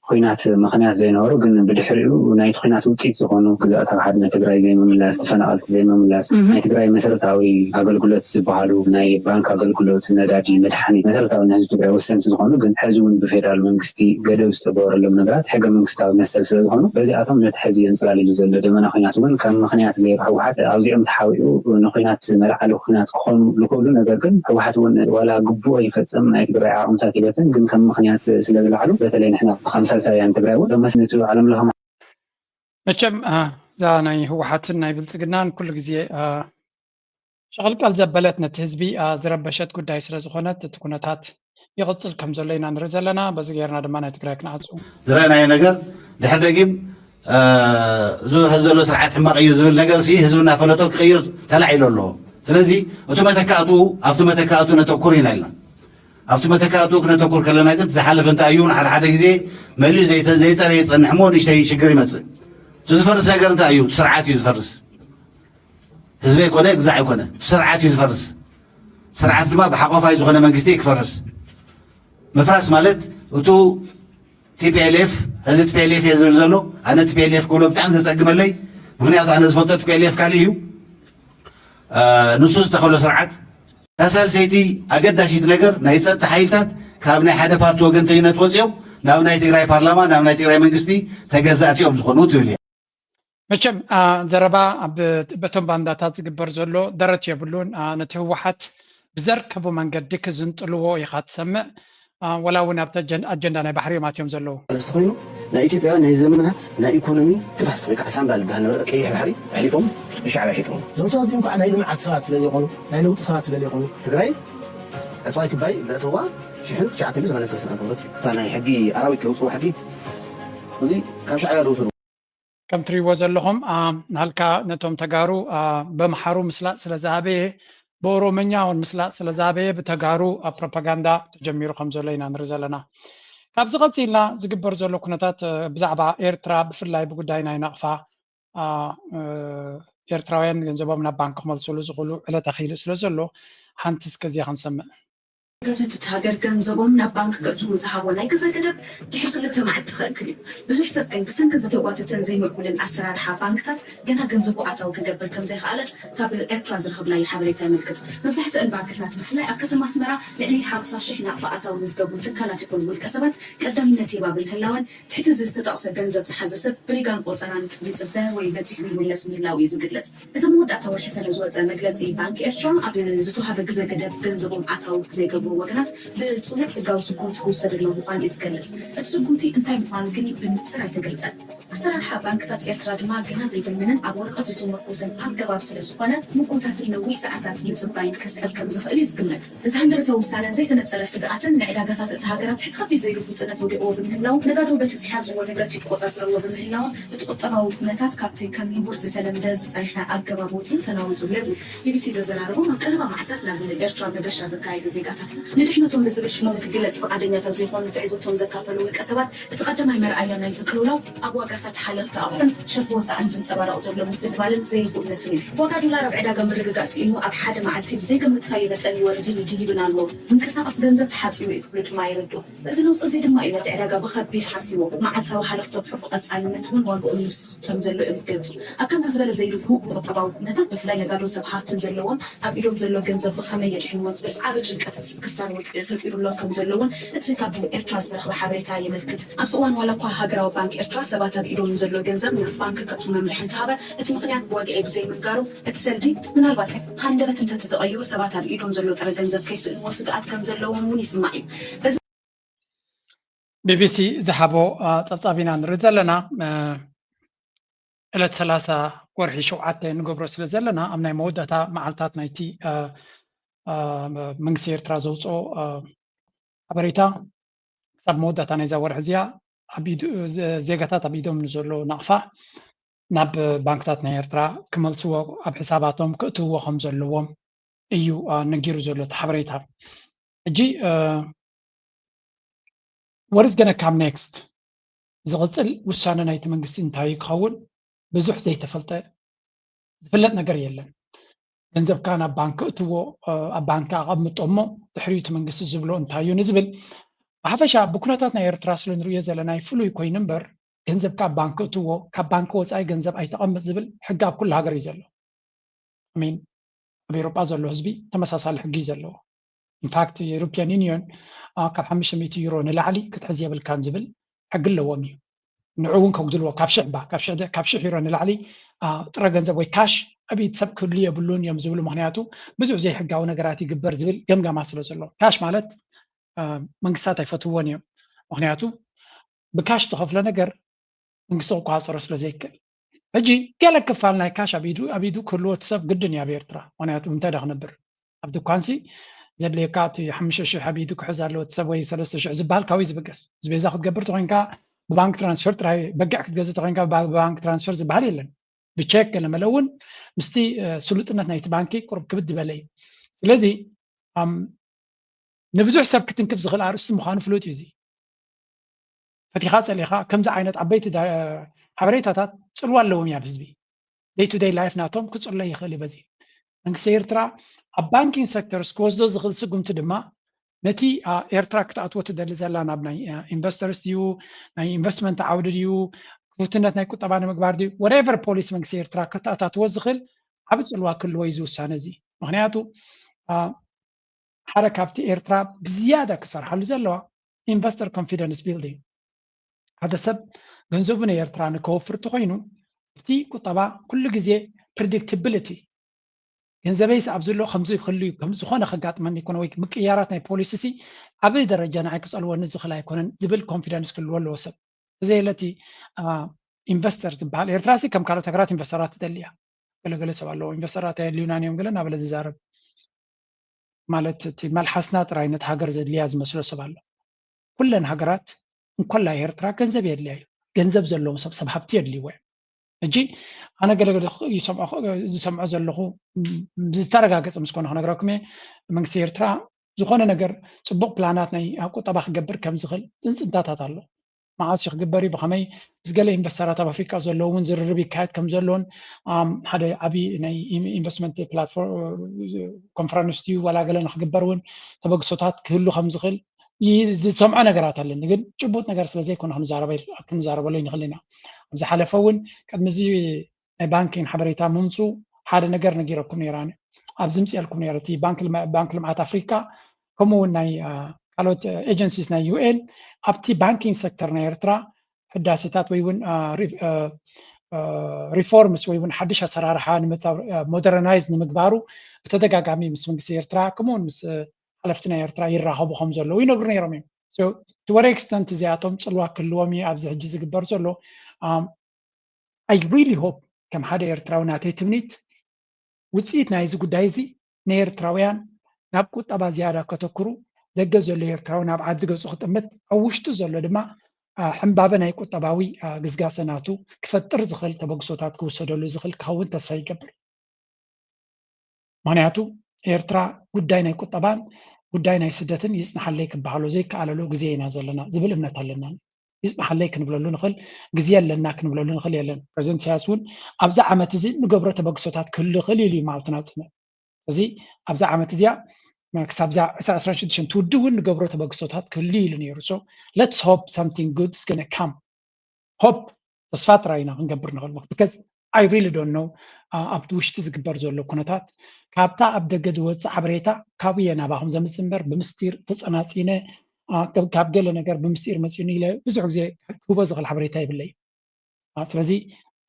ኹናት ምኽንያት ዘይነበሩ ግን ብድሕሪኡ ናይቲ ኹናት ውፅኢት ዝኾኑ ግዝኣታዊ ሓድነት ትግራይ ዘይምምላስ፣ ተፈናቐልቲ ዘይምምላስ፣ ናይ ትግራይ መሰረታዊ ኣገልግሎት ዝበሃሉ ናይ ባንክ ኣገልግሎት፣ ነዳዲ፣ መድሓኒት፣ መሰረታዊ ንህዝቢ ትግራይ ወሰንቲ ዝኾኑ ግን ሕዚ እውን ብፌደራል መንግስቲ ገደብ ዝተገበረሎም ነገራት ሕገ መንግስታዊ መሰል ስለዝኾኑ በዚኣቶም ነቲ ሕዚ የንፀላልዩ ዘሎ ደመና ኹናት እውን ከም ምኽንያት ገይሩ ህወሓት ኣብዚኦም ተሓቢኡ ንኹናት መልዓሊ ኹናት ክኾኑ ዝኽእሉ ነገር ግን ህወሓት እውን ዋላ ግቡእ ይፈፅም ናይ ትግራይ ዓቕምታት ይበትን ግን ከም ምኽንያት ስለዝለዓሉ በተለይ ንሕና ከም ሳልሳውያን ትግራይ እውን ደመስ ነቲ ዓለም ለኸ መቸም እዛ ናይ ህወሓትን ናይ ብልፅግናን ኩሉ ግዜ ሸቐልቀል ዘበለት ነቲ ህዝቢ ዝረበሸት ጉዳይ ስለዝኾነት እቲ ኩነታት ይቕፅል ከም ዘሎ ኢና ንርኢ ዘለና። በዚ ጌርና ድማ ናይ ትግራይ ክንዓፁ ዝረኣናዮ ነገር ድሕር ደጊም እዚ ሕዚ ዘሎ ስርዓት ሕማቕ እዩ ዝብል ነገር ሲ ህዝቢ እናፈለጦ ክቕይር ተላዒሉ ኣለዎ። ስለዚ እቲ መተካእቱ ኣብቲ መተካእቱ ነተኩር ኢና ኢልና ኣብቲ መተካእቱ ክነተኩር ከለና ግን ዝሓለፈ እንታይ እዩ ንሓደ ሓደ ግዜ መሊኡ ዘይተ- ዘይፀረየ ይፀንሕ እሞ ንእሽተይ ሽግር ይመፅእ። እቲ ዝፈርስ ነገር እንታይ እዩ? እቲ ስርዓት እዩ ዝፈርስ። ህዝቢ ኣይኮነ ግዛዕ ኣይኮነ እቲ ስርዓት እዩ ዝፈርስ። ስርዓት ድማ ብሓቆፋይ ዝኾነ መንግስቲ ክፈርስ። ምፍራስ ማለት እቱ ቲፒኤልኤፍ እዚ ቲፒኤልኤፍ እየ ዝብል ዘሎ ኣነ ቲፒኤልኤፍ ክብሎ ብጣዕሚ ዘፀግመለይ። ምክንያቱ ኣነ ዝፈልጦ ቲፒኤልኤፍ ካልእ እዩ። ንሱ ዝተኸሎ ስርዓት እታ ሳልሰይቲ ኣገዳሲት ነገር ናይ ፀጥታ ሓይልታት ካብ ናይ ሓደ ፓርቲ ወገንተኝነት ወፂኦም ናብ ናይ ትግራይ ፓርላማ ናብ ናይ ትግራይ መንግስቲ ተገዛእቲ እዮም ዝኾኑ ትብል እያ። መቸም ዘረባ በቶም ባንዳታት ዝግበር ዘሎ ደረት የብሉን። ነቲ ህወሓት ብዘርከቡ መንገዲ ክዝንጥልዎ ኢኻ ትሰምዕ። ወላ እውን ኣብቲ ኣጀንዳ ናይ ባሕሪ እዮም ኣትዮም ዘለዉ። እንተኾይኑ ናይ ኢትዮጵያ ናይ ዘመናት ናይ ኢኮኖሚ ትፋስ ወይ ከዓ ሳምባ ዝበሃል ነበረ ቀይሕ ባሕሪ ኣሕሊፎም ንሻዕብያ ሸይጥዎም። እዞም ሰባት እዚኦም ከዓ ናይ ልምዓት ሰባት ስለ ዘይኮኑ ናይ ለውጢ ሰባት ስለ ዘይኮኑ ትግራይ ዕፅዋይ ክባይ ዘእተዋ ሽሕን ትሽዓተ ሚእትን ሰማንያን ሰለስተን ዓመተ ምህረት እዩ። እታ ናይ ሕጊ ኣራዊት ለውፅዎ ሕጊ እዚ ካብ ሻዕብያ ዝወሰዱ ከም ትሪእዎ ዘለኹም ናልካ ነቶም ተጋሩ በምሓሩ ምስላጥ ስለ ዝኣበየ ብኦሮመኛ እውን ምስላጥ ስለ ዝኣበየ ብተጋሩ ኣብ ፕሮፓጋንዳ ተጀሚሩ ከም ዘሎ ኢና ንርኢ ዘለና። ካብዚ ቀፂልና ዝግበር ዘሎ ኩነታት ብዛዕባ ኤርትራ ብፍላይ ብጉዳይ ናይ ናቕፋ ኤርትራውያን ገንዘቦም ናብ ባንክ ክመልስሉ ዝኽእሉ ዕለት ኣኺሉ ስለ ዘሎ ሓንቲ እስከ እዚኣ ክንሰምዕ። ነጋደት እታ ሃገር ገንዘቦም ናብ ባንክ ከእትዉ ዝሃቦ ናይ ግዘ ገደብ ድሕሪ ክልተ መዓልቲ ከእክል እዩ። ብዙሕ ሰብ ግን ብሰንኪ ዝተጓተተን ዘይምዕቡልን ኣሰራርሓ ባንክታት ገና ገንዘቡ ኣታዊ ክገብር ከምዘይኸኣለ ካብ ኤርትራ ዝረኸብናዮ ሓበሬታ የመልክት። መብዛሕትአን ባንክታት ብፍላይ ኣብ ከተማ ኣስመራ ልዕሊ ሓምሳ ሽሕ ናቕፋ ኣታዊ ንዝገብሩ ትካላት ይኹን ውልቀ ሰባት ቀዳምነት ሂባ ብምህላወን ትሕቲ እዚ ዝተጠቕሰ ገንዘብ ዝሓዘ ሰብ ብሪጋን ቆጸራን ይጽበ ወይ በጺሑ ይምለስ ምህላው እዩ ዝግለጽ። እቲ መወዳእታ ወርሒ ሰነ ዝወጸ መግለጺ ባንክ ኤርትራ ኣብ ዝተውሃበ ግዘ ገደብ ገንዘቦም ኣታዊ ዘይገብሩ ወገናት ብጽኑዕ ሕጋዊ ስጉምቲ ክውሰደሎም ምዃኑ እዩ ዝገልጽ። እቲ ስጉምቲ እንታይ ምዃኑ ግን ብንጽር ኣይተገልጸን። ኣሰራርሓ ባንክታት ኤርትራ ድማ ገና ዘይዘመነን ኣብ ወረቐት ዝተመርኮሰን ኣገባብ ስለ ዝኾነ ምጉታትን ነዊሕ ሰዓታት ምጽባይን ከስዕብ ከም ዝኽእል እዩ ዝግመት። እዚ ሃንደበታዊ ውሳነን ዘይተነጸረ ስግኣትን ንዕዳጋታት እታ ሃገር ኣብ ትሕቲ ከቢድ ዘይርጉጽነት ኣውዲቕዎ ብምህላው ነጋዶ በቲ ዝሓዝዎ ንብረት ይቆጻጸርዎ ብምህላዎም እቲ ቁጠባዊ ኩነታት ካብቲ ከም ንቡር ዝተለምደ ዝጸንሐ ኣገባብ ወጺኡ ተናዊጹ ኣሎ ይብሉ ቢቢሲ ዘዘራረቦም ኣብ ቀረባ መዓልታት ናብ ኤርትራ መገሻ ዘካየዱ ዜጋታትና። ንድሕነቶም ብዝብል ሽሞም ክግለጽ ፍቓደኛታት ዘይኮኑ ትዕዝብቶም ዘካፈሉ ውልቀ ሰባት እቲ ቀዳማይ መርኣያ ናይዚ ቅልውላው ኣብ ዋጋታት ሓለኽቲ ኣቑሑን ሸርፊ ወጻእን ዝንጸባረቕ ዘሎ ምስግባልን ዘይርጉእነትን እዩ። ዋጋ ዶላር ኣብ ዕዳጋ ምርግጋእ ስኢኑ ኣብ ሓደ መዓልቲ ብዘይገመትካዮ መጠን ይወርድን ይድይብን ኣሎ። ዝንቀሳቐስ ገንዘብ ተሓጺቡ እዩ ክብሉ ድማ የረድኡ። እዚ ለውጢ እዚ ድማ እዩ ነቲ ዕዳጋ ብኸቢድ ሓሲዎ። መዓልታዊ ሓለኽቲ ኣቑሑ ብቐጻልነት እውን ዋግኦም ይውስኽ ከም ዘሎ እዮም ዝገልጹ። ኣብ ከምዚ ዝበለ ዘይርጉእ ቁጠባዊ ኩነታት ብፍላይ ነጋዶን ሰብ ሃፍትን ዘለዎም ኣብ ኢዶም ዘሎ ገንዘብ ብኸመይ የድሕንዎ ዝብል ዓቢ ጭንቀትን ስክፍታን ፈጢሩሎም ከም ዘሎ እውን እቲ ካብ ኤርትራ ዝተረኽበ ሓበሬታ የመልክት። ኣብዚ እዋን ዋላ እኳ ሃገራዊ ባንክ ኤርትራ ሰባት ኣብ ኢዶም ንዘሎ ገንዘብ ናብ ባንክ ከእትዉ መምርሒ እንተሃበ፣ እቲ ምኽንያት ብወግዒ ብዘይምንጋሩ እቲ ሰልዲ ምናልባት ሃንደበት እንተተተቐይሩ ሰባት ኣብ ኢዶም ዘሎ ጥረ ገንዘብ ከይስእንዎ ስግኣት ከም ዘለዎም እውን ይስማዕ እዩ። በዚ ቢቢሲ ዝሃቦ ፀብፃብ ኢና ንርኢ ዘለና። ዕለት ሰላሳ ወርሒ ሸውዓተ ንገብሮ ስለ ዘለና ኣብ ናይ መወዳእታ መዓልታት ናይቲ መንግስቲ ኤርትራ ዘውፅኦ ሓበሬታ ክሳብ መወዳእታ ናይዛ ወርሒ እዚኣ ዜጋታት ኣብ ኢዶም ንዘሎ ናቕፋ ናብ ባንክታት ናይ ኤርትራ ክመልስዎ ኣብ ሕሳባቶም ክእትውዎ ከም ዘለዎም እዩ ነጊሩ ዘሎ እቲ ሓበሬታ። ሕጂ what is gonna come next? ዝቕፅል ውሳነ ናይቲ መንግስቲ እንታይ ክኸውን ብዙሕ ዘይተፈልጠ ዝፍለጥ ነገር የለን። ገንዘብካ ናብ ባንክ እትዎ ኣብ ባንክ ኣቐምጦ እሞ ድሕሪኡ እቲ መንግስቲ ዝብሎ እንታይ እዩ ንዝብል ብሓፈሻ ብኩነታት ናይ ኤርትራ ስለ ንርእዮ ዘለና ፍሉይ ኮይኑ እምበር ገንዘብካ ኣብ ባንክ እትዎ ካብ ባንክ ወፃኢ ገንዘብ ኣይተቐምጥ ዝብል ሕጊ ኣብ ኩሉ ሃገር እዩ ዘሎ። ሚን ኣብ ኤሮጳ ዘሎ ህዝቢ ተመሳሳሊ ሕጊ እዩ ዘለዎ። ኢንፋክት ዩሮፒያን ዩኒዮን ካብ ሓሙሽተ ሚእቲ ዩሮ ንላዕሊ ክትሕዝ የብልካን ዝብል ሕጊ ኣለዎም እዩ። ንዑ እውን ከጉድልዎ ካብ ሽሕ ባ ካብ ሽሕ ዩሮ ንላዕሊ ጥረ ገንዘብ ወይ ካሽ ኣብ ኢድ ሰብ ክህሉ የብሉን እዮም ዝብሉ። ምክንያቱ ብዙሕ ዘይሕጋዊ ነገራት ይግበር ዝብል ገምጋማ ስለ ዘሎ ካሽ ማለት መንግስታት ኣይፈትውዎን እዮም። ምክንያቱ ብካሽ ዝተኸፍለ ነገር መንግስቲ ክቆፃፀሮ ስለ ዘይክእል ሕጂ ገለ ክፋል ናይ ካሽ ኣብ ኢዱ ክህልዎ እቲ ሰብ ግድን እዩ ኣብ ኤርትራ። ምክንያቱ እንታይ ዳ ክነብር ኣብ ድኳንሲ ዘድልየካ እቲ ሓሙሽተ ሽሕ ኣብ ኢዱ ክሕዝ ኣለዎ እቲ ሰብ ወይ ሰለስተ ሽሕ ዝበሃል ካብይ ዝብገስ ዝበዛ ክትገብር ተኮይንካ ብባንክ ትራንስፈር ጥራይ በጊዕ ክትገዝእ ተኮይንካ ብባንክ ትራንስፈር ዝበሃል የለን። ብቸክ ገለ መለ እውን ምስቲ ስሉጥነት ናይቲ ባንኪ ቁሩብ ክብድ ዝበለ እዩ። ስለዚ ንብዙሕ ሰብ ክትንክፍ ዝኽእል ኣርእስቲ ምዃኑ ፍሉጥ እዩ። እዚ ፈቲኻ ጸሊኻ ከምዚ ዓይነት ዓበይቲ ሓበሬታታት ጽልዋ ኣለዎም ኣብ ህዝቢ day to day life ናቶም ክጽሎ ይኽእል እዩ። በዚ መንግስቲ ኤርትራ ኣብ ባንኪንግ ሴክተርስ ክወስዶ ዝኽእል ስጉምቲ ድማ ነቲ ኤርትራ ክትኣትዎ ትደሊ ዘላ ናብ ናይ ኢንቨስተርስ ድዩ ናይ ኢንቨስትመንት ዓውዲ ድዩ ክፍትነት ናይ ቁጠባ ንምግባር ድዩ whatever ፖሊሲ መንግስቲ ኤርትራ ከተኣታትዎ ዝኽእል ዓብ ጽልዋ ክህልዎ እዩ ዝውሳነ እዚ። ምክንያቱ ሓደ ካብቲ ኤርትራ ብዝያዳ ክሰርሓሉ ዘለዋ ኢንቨስተር ኮንፊደንስ ቢልዲንግ ሓደ ሰብ ገንዘቡ ንኤርትራ ንከወፍር ተኮይኑ እቲ ቁጠባ ኩሉ ግዜ ፕሪዲክቲብሊቲ ገንዘበይስ ኣብዚ ኣሎ ከምዚ ክህሉ እዩ ከምዚ ዝኾነ ከጋጥመኒ ይኮነ ወይ ምቅያራት ናይ ፖሊሲ ሲ ዓብይ ደረጃ ንዓይ ክፀልወኒ ዝኽእል ኣይኮነን ዝብል ኮንፊደንስ ክህልዎ ኣለዎ ሰብ። ተዘየለ እቲ ኢንቨስተር ዝበሃል ኤርትራ ሲ ከም ካልኦት ሃገራት ኢንቨስተራት ትደሊ እያ። ገለገለ ሰብ ኣለዎ ኢንቨስተራት ኣየድልዩናን እዮም ገለ እናበለ ዝዛረብ ማለት እቲ መልሓስና ጥራይ ነቲ ሃገር ዘድልያ ዝመስሎ ሰብ ኣሎ። ኩለን ሃገራት እንኮላይ ኤርትራ ገንዘብ የድልያ እዩ። ገንዘብ ዘለዎም ሰብ ሰብ ሃብቲ የድልይዎ እዮም። ሕጂ ኣነ ገለገለ ዝሰምዖ ዘለኹ ዝተረጋገፀ ምስኮነ ክነግረኩም እየ። መንግስቲ ኤርትራ ዝኾነ ነገር ፅቡቕ ፕላናት ናይ ቁጠባ ክገብር ከም ዝኽእል ፅንፅንታታት ኣሎ። መዓስ እዩ ክግበር እዩ ብኸመይ ምስ ገለ ኢንቨስተራት ኣብ ኣፍሪካ ዘለዎ እውን ዝርርብ ይካየድ ከም ዘሎን ሓደ ዓብዪ ናይ ኢንቨስትመንት ፕላትፎርም ኮንፈረንስ ድዩ ዋላ ገለ ንክግበር እውን ተበግሶታት ክህሉ ከም ዝኽእል ዝሰምዖ ነገራት ኣለኒ ግን ጭቡጥ ነገር ስለ ዘይኮነ ክንዛረበሉ ይንኽእል ኢና። ኣብ ዝሓለፈ እውን ቅድሚ እዚ ናይ ባንኪን ሓበሬታ ምምፁ ሓደ ነገር ነጊረኩም ነይራኒ ኣብዚ ምፅኤልኩም ነይረ እቲ ባንክ ልምዓት ኣፍሪካ ከምኡ እውን ናይ ካልኦት ኤጀንሲስ ናይ ዩኤን ኣብቲ ባንኪንግ ሴክተር ናይ ኤርትራ ሕዳሴታት ወይ እውን ሪፎርምስ ወይ እውን ሓድሽ ኣሰራርሓ ሞደርናይዝ ንምግባሩ ብተደጋጋሚ ምስ መንግስቲ ኤርትራ ከምኡውን ምስ ሓለፍቲ ናይ ኤርትራ ይራኸቡ ከም ዘለዉ ይነግሩ ነይሮም እዮም። To what extent እዚኣቶም ፅልዋ ክህልዎም እዩ ኣብዚ ሕጂ ዝግበር ዘሎ። I really hope ከም ሓደ ኤርትራዊ ናተይ ትምኒት ውፅኢት ናይዚ ጉዳይ እዚ ንኤርትራውያን ናብ ቁጠባ ዝያዳ ከተኩሩ ደገ ዘሎ ኤርትራዊ ናብ ዓዲ ገፁ ክጥምት ኣብ ውሽጡ ዘሎ ድማ ሕንባበ ናይ ቁጠባዊ ግስጋሰ ናቱ ክፈጥር ዝኽእል ተበግሶታት ክውሰደሉ ዝኽእል ክኸውን ተስፋ ይገብር። ምክንያቱ ኤርትራ ጉዳይ ናይ ቁጠባን ጉዳይ ናይ ስደትን ይፅንሓለይ ክበሃሎ ዘይከኣለሉ ግዜ ኢና ዘለና ዝብል እምነት ኣለና። ይፅንሓለይ ክንብለሉ ንኽእል ግዜ ኣለና ክንብለሉ ንኽእል የለን። ፕሬዚደንት ኢሳያስ እውን ኣብዚ ዓመት እዚ ንገብሮ ተበግሶታት ክህሉ ይኽእል ኢሉ እዩ ማለት ናፅነት እዚ ኣብዛ ዓመት እዚኣ ክሳብ ዛ ዕስራ ዕስራን ሽዱሽተን ትውዲ እውን ንገብሮ ተበግሶታት ክህሉ ኢሉ ነይሩ። So let's hope something good is gonna come. Hope ተስፋ ጥራይ ኢና ክንገብር ንኽእል because I really don't know ኣብቲ ውሽጢ ዝግበር ዘሎ ኩነታት ካብታ ኣብ ደገ ዝወፅእ ሓበሬታ ካብየ ናባኹም ዘምፅእ እምበር ብምስጢር ተፀናፂነ ካብ ገለ ነገር ብምስጢር መፂኡኒ ኢለ ብዙሕ ግዜ ክህቦ ዝኽእል ሓበሬታ የብለይ። ስለዚ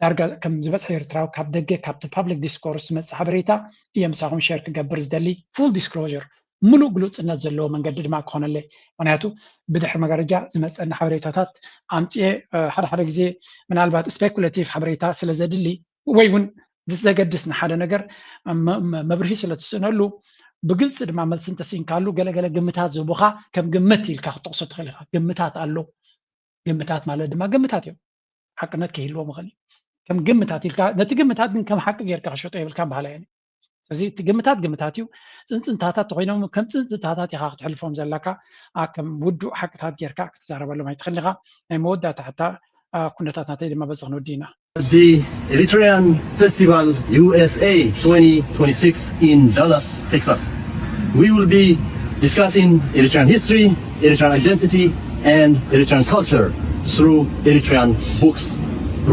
ዳርጋ ከም ዝበፅሐ ኤርትራዊ ካብ ደገ ካብቲ ፓብሊክ ዲስኮርስ ዝመፅእ ሓበሬታ እየ ምሳኹም ሸር ክገብር ዝደሊ full disclosure ምሉእ ግሉፅነት ዘለዎ መንገዲ ድማ ክኾነለይ። ምክንያቱ ብድሕሪ መጋረጃ ዝመፀኒ ሓበሬታታት ኣምፅኤ ሓደ ሓደ ግዜ ምናልባት ስፔኩሌቲቭ ሓበሬታ ስለ ዘድሊ ወይ እውን ዘገድስ ንሓደ ነገር መብርሂ ስለ ትስእነሉ ብግልፂ ድማ መልሲ እንተስኢንካሉ ገለገለ ግምታት ዝህቡካ ከም ግምት ኢልካ ክትጠቅሶ ትኽእል ኢካ። ግምታት ኣሎ። ግምታት ማለት ድማ ግምታት እዮም። ሓቅነት ከይህልዎም ይኽእል እዩ። ከም ግምታት ኢልካ ነቲ ግምታት ግን ከም ሓቂ ጌርካ ክሸጦ የብልካን በሃላይ እየ። ስለዚ እቲ ግምታት ግምታት እዩ። ፅንፅንታታት ተኮይኖም ከም ፅንፅንታታት ኢኻ ክትሕልፎም ዘለካ። ከም ውዱእ ሓቅታት ጌርካ ክትዛረበሎም ኣይትኽእል ኢኻ። ናይ መወዳእታ ሕታ ኩነታት ናተይ ድማ በዚ ክንወዲ ኢና። The Eritrean Festival U S A twenty twenty-six in Dallas, Texas. We will be discussing Eritrean history, Eritrean identity, and Eritrean culture through Eritrean books.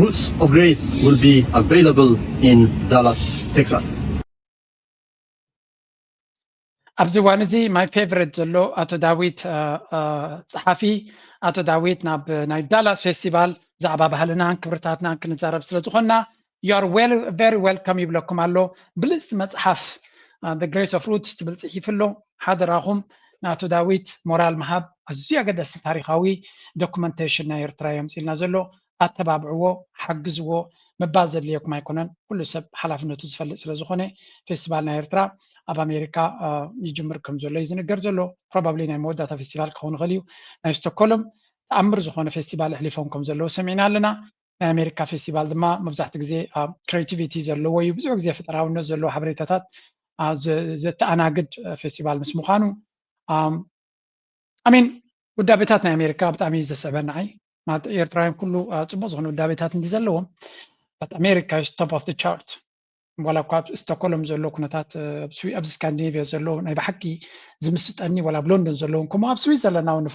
Roots of Grace will be available in Dallas, Texas. ኣብዚ እዋን እዚ my favorite ዘሎ ኣቶ ዳዊት ጸሓፊ፣ ኣቶ ዳዊት ናብ ናይ ዳላስ ፌስቲቫል ብዛዕባ ባህልናን ክብርታትናን ክንዛረብ ስለ ዝኾንና you are well, very welcome ይብለኩም ኣሎ። ብልጽቲ መጽሓፍ The Grace of Roots ትብል ጽሒፉ ኣሎ። ሓደራኹም ንኣቶ ዳዊት ሞራል ምሃብ። ኣዝዩ ኣገደስቲ ታሪኻዊ ዶኩመንቴሽን ናይ ኤርትራ የምጽልና ዘሎ። ኣተባብዕዎ፣ ሓግዝዎ ምባል ዘድልየኩም ኣይኮነን። ኩሉ ሰብ ሓላፍነቱ ዝፈልጥ ስለ ዝኾነ ፌስቲቫል ናይ ኤርትራ ኣብ ኣሜሪካ ይጅምር ከም ዘሎ እዩ ዝንገር ዘሎ። ፕሮባብሊ ናይ መወዳእታ ፌስቲቫል ክኸውን ይኽእል እዩ። ናይ ስቶኮልም ተኣምር ዝኾነ ፌስቲቫል ኣሕሊፎም ከም ዘለዉ ሰሚዕና ኣለና። ናይ ኣሜሪካ ፌስቲቫል ድማ መብዛሕትኡ ግዜ ክሬቲቪቲ ዘለዎ እዩ። ብዙሕ ግዜ ፈጠራውነት ዘለዎ ሓበሬታታት ዘተኣናግድ ፌስቲቫል ምስ ምዃኑ ኣሚን ውዳቤታት ናይ ኣሜሪካ ብጣዕሚ እዩ ዘስዕበኒ ንዓይ። ማለት ኤርትራውያን ኩሉ ጽቡቅ ዝኾነ ውዳቤታት እንዲ ዘለዎም but America is top of the chart። ዋላ እኳ ኣብ ስቶኮሎም ዘሎ ኩነታት ኣብዚ ስካንዲኔቪያ ዘሎ ናይ ብሓቂ ዝምስጠኒ ዋላ ኣብ ሎንዶን ዘለውን ከምኡ ኣብ ስዊዘርላንድ እውን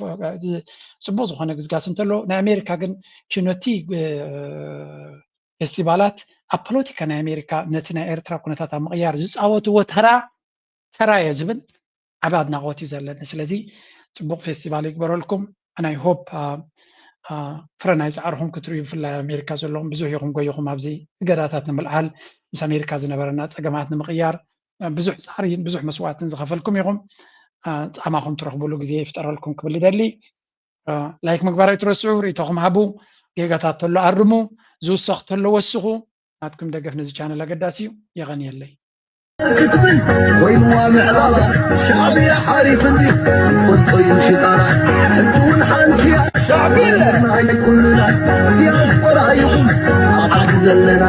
ጽቡቅ ዝኾነ ግዝጋስ እንተሎ ናይ ኣሜሪካ ግን ነቲ ፌስቲቫላት ኣብ ፖለቲካ ናይ ኣሜሪካ ነቲ ናይ ኤርትራ ኩነታት ኣብ ምቕያር ዝፃወትዎ ተራ ተራ እየ ዝብል ዓብ ኣድናቆት እዩ ዘለኒ። ስለዚ ፅቡቅ ፌስቲቫል ይግበረልኩም። ናይ ሆፕ ፍረ ናይ ፃዕርኹም ክትርእዩ ብፍላይ ኣሜሪካ ዘለኹም ብዙሕ ኢኹም ጎይኹም ኣብዚ እገዳታት ንምልዓል ምስ ኣሜሪካ ዝነበረና ፀገማት ንምቕያር ብዙሕ ፃዕሪን ብዙሕ መስዋእትን ዝኸፈልኩም ኢኹም። ፃማኹም ትረኽብሉ ግዜ ይፍጠረልኩም ክብል ይደሊ። ላይክ ምግባር ኣይትረስዑ። ርእይቶኹም ሃቡ። ጌጋታት ተሎ ኣርሙ። ዝውሰኽ ተሎ ወስኹ። ናትኩም ደገፍ ነዚ ቻነል ኣገዳሲ እዩ። የቐንየለይ። ክትብል ኮይንዋ ምዕራባ ሻዕብያ ሓሪፍኒ ፈልጦ እዩ ሽጣራ ሕጂ እውን ሓንቲ እያ ሻዕብያ ናይ ኩልና ዲያስፖራ ይኹን ኣብ ዓዲ ዘለና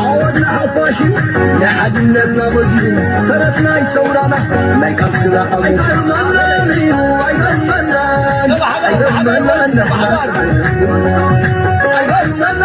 ዓወት ንሓፋሽ እዩ ናይ ሓድነትና መዝሙር ሰረት ናይ ሰውራና ናይ ቃልስና ኣቡ ኣይገርመናን እዩ ኣይገርመናን ኣይገርመናን ኣይገርመናን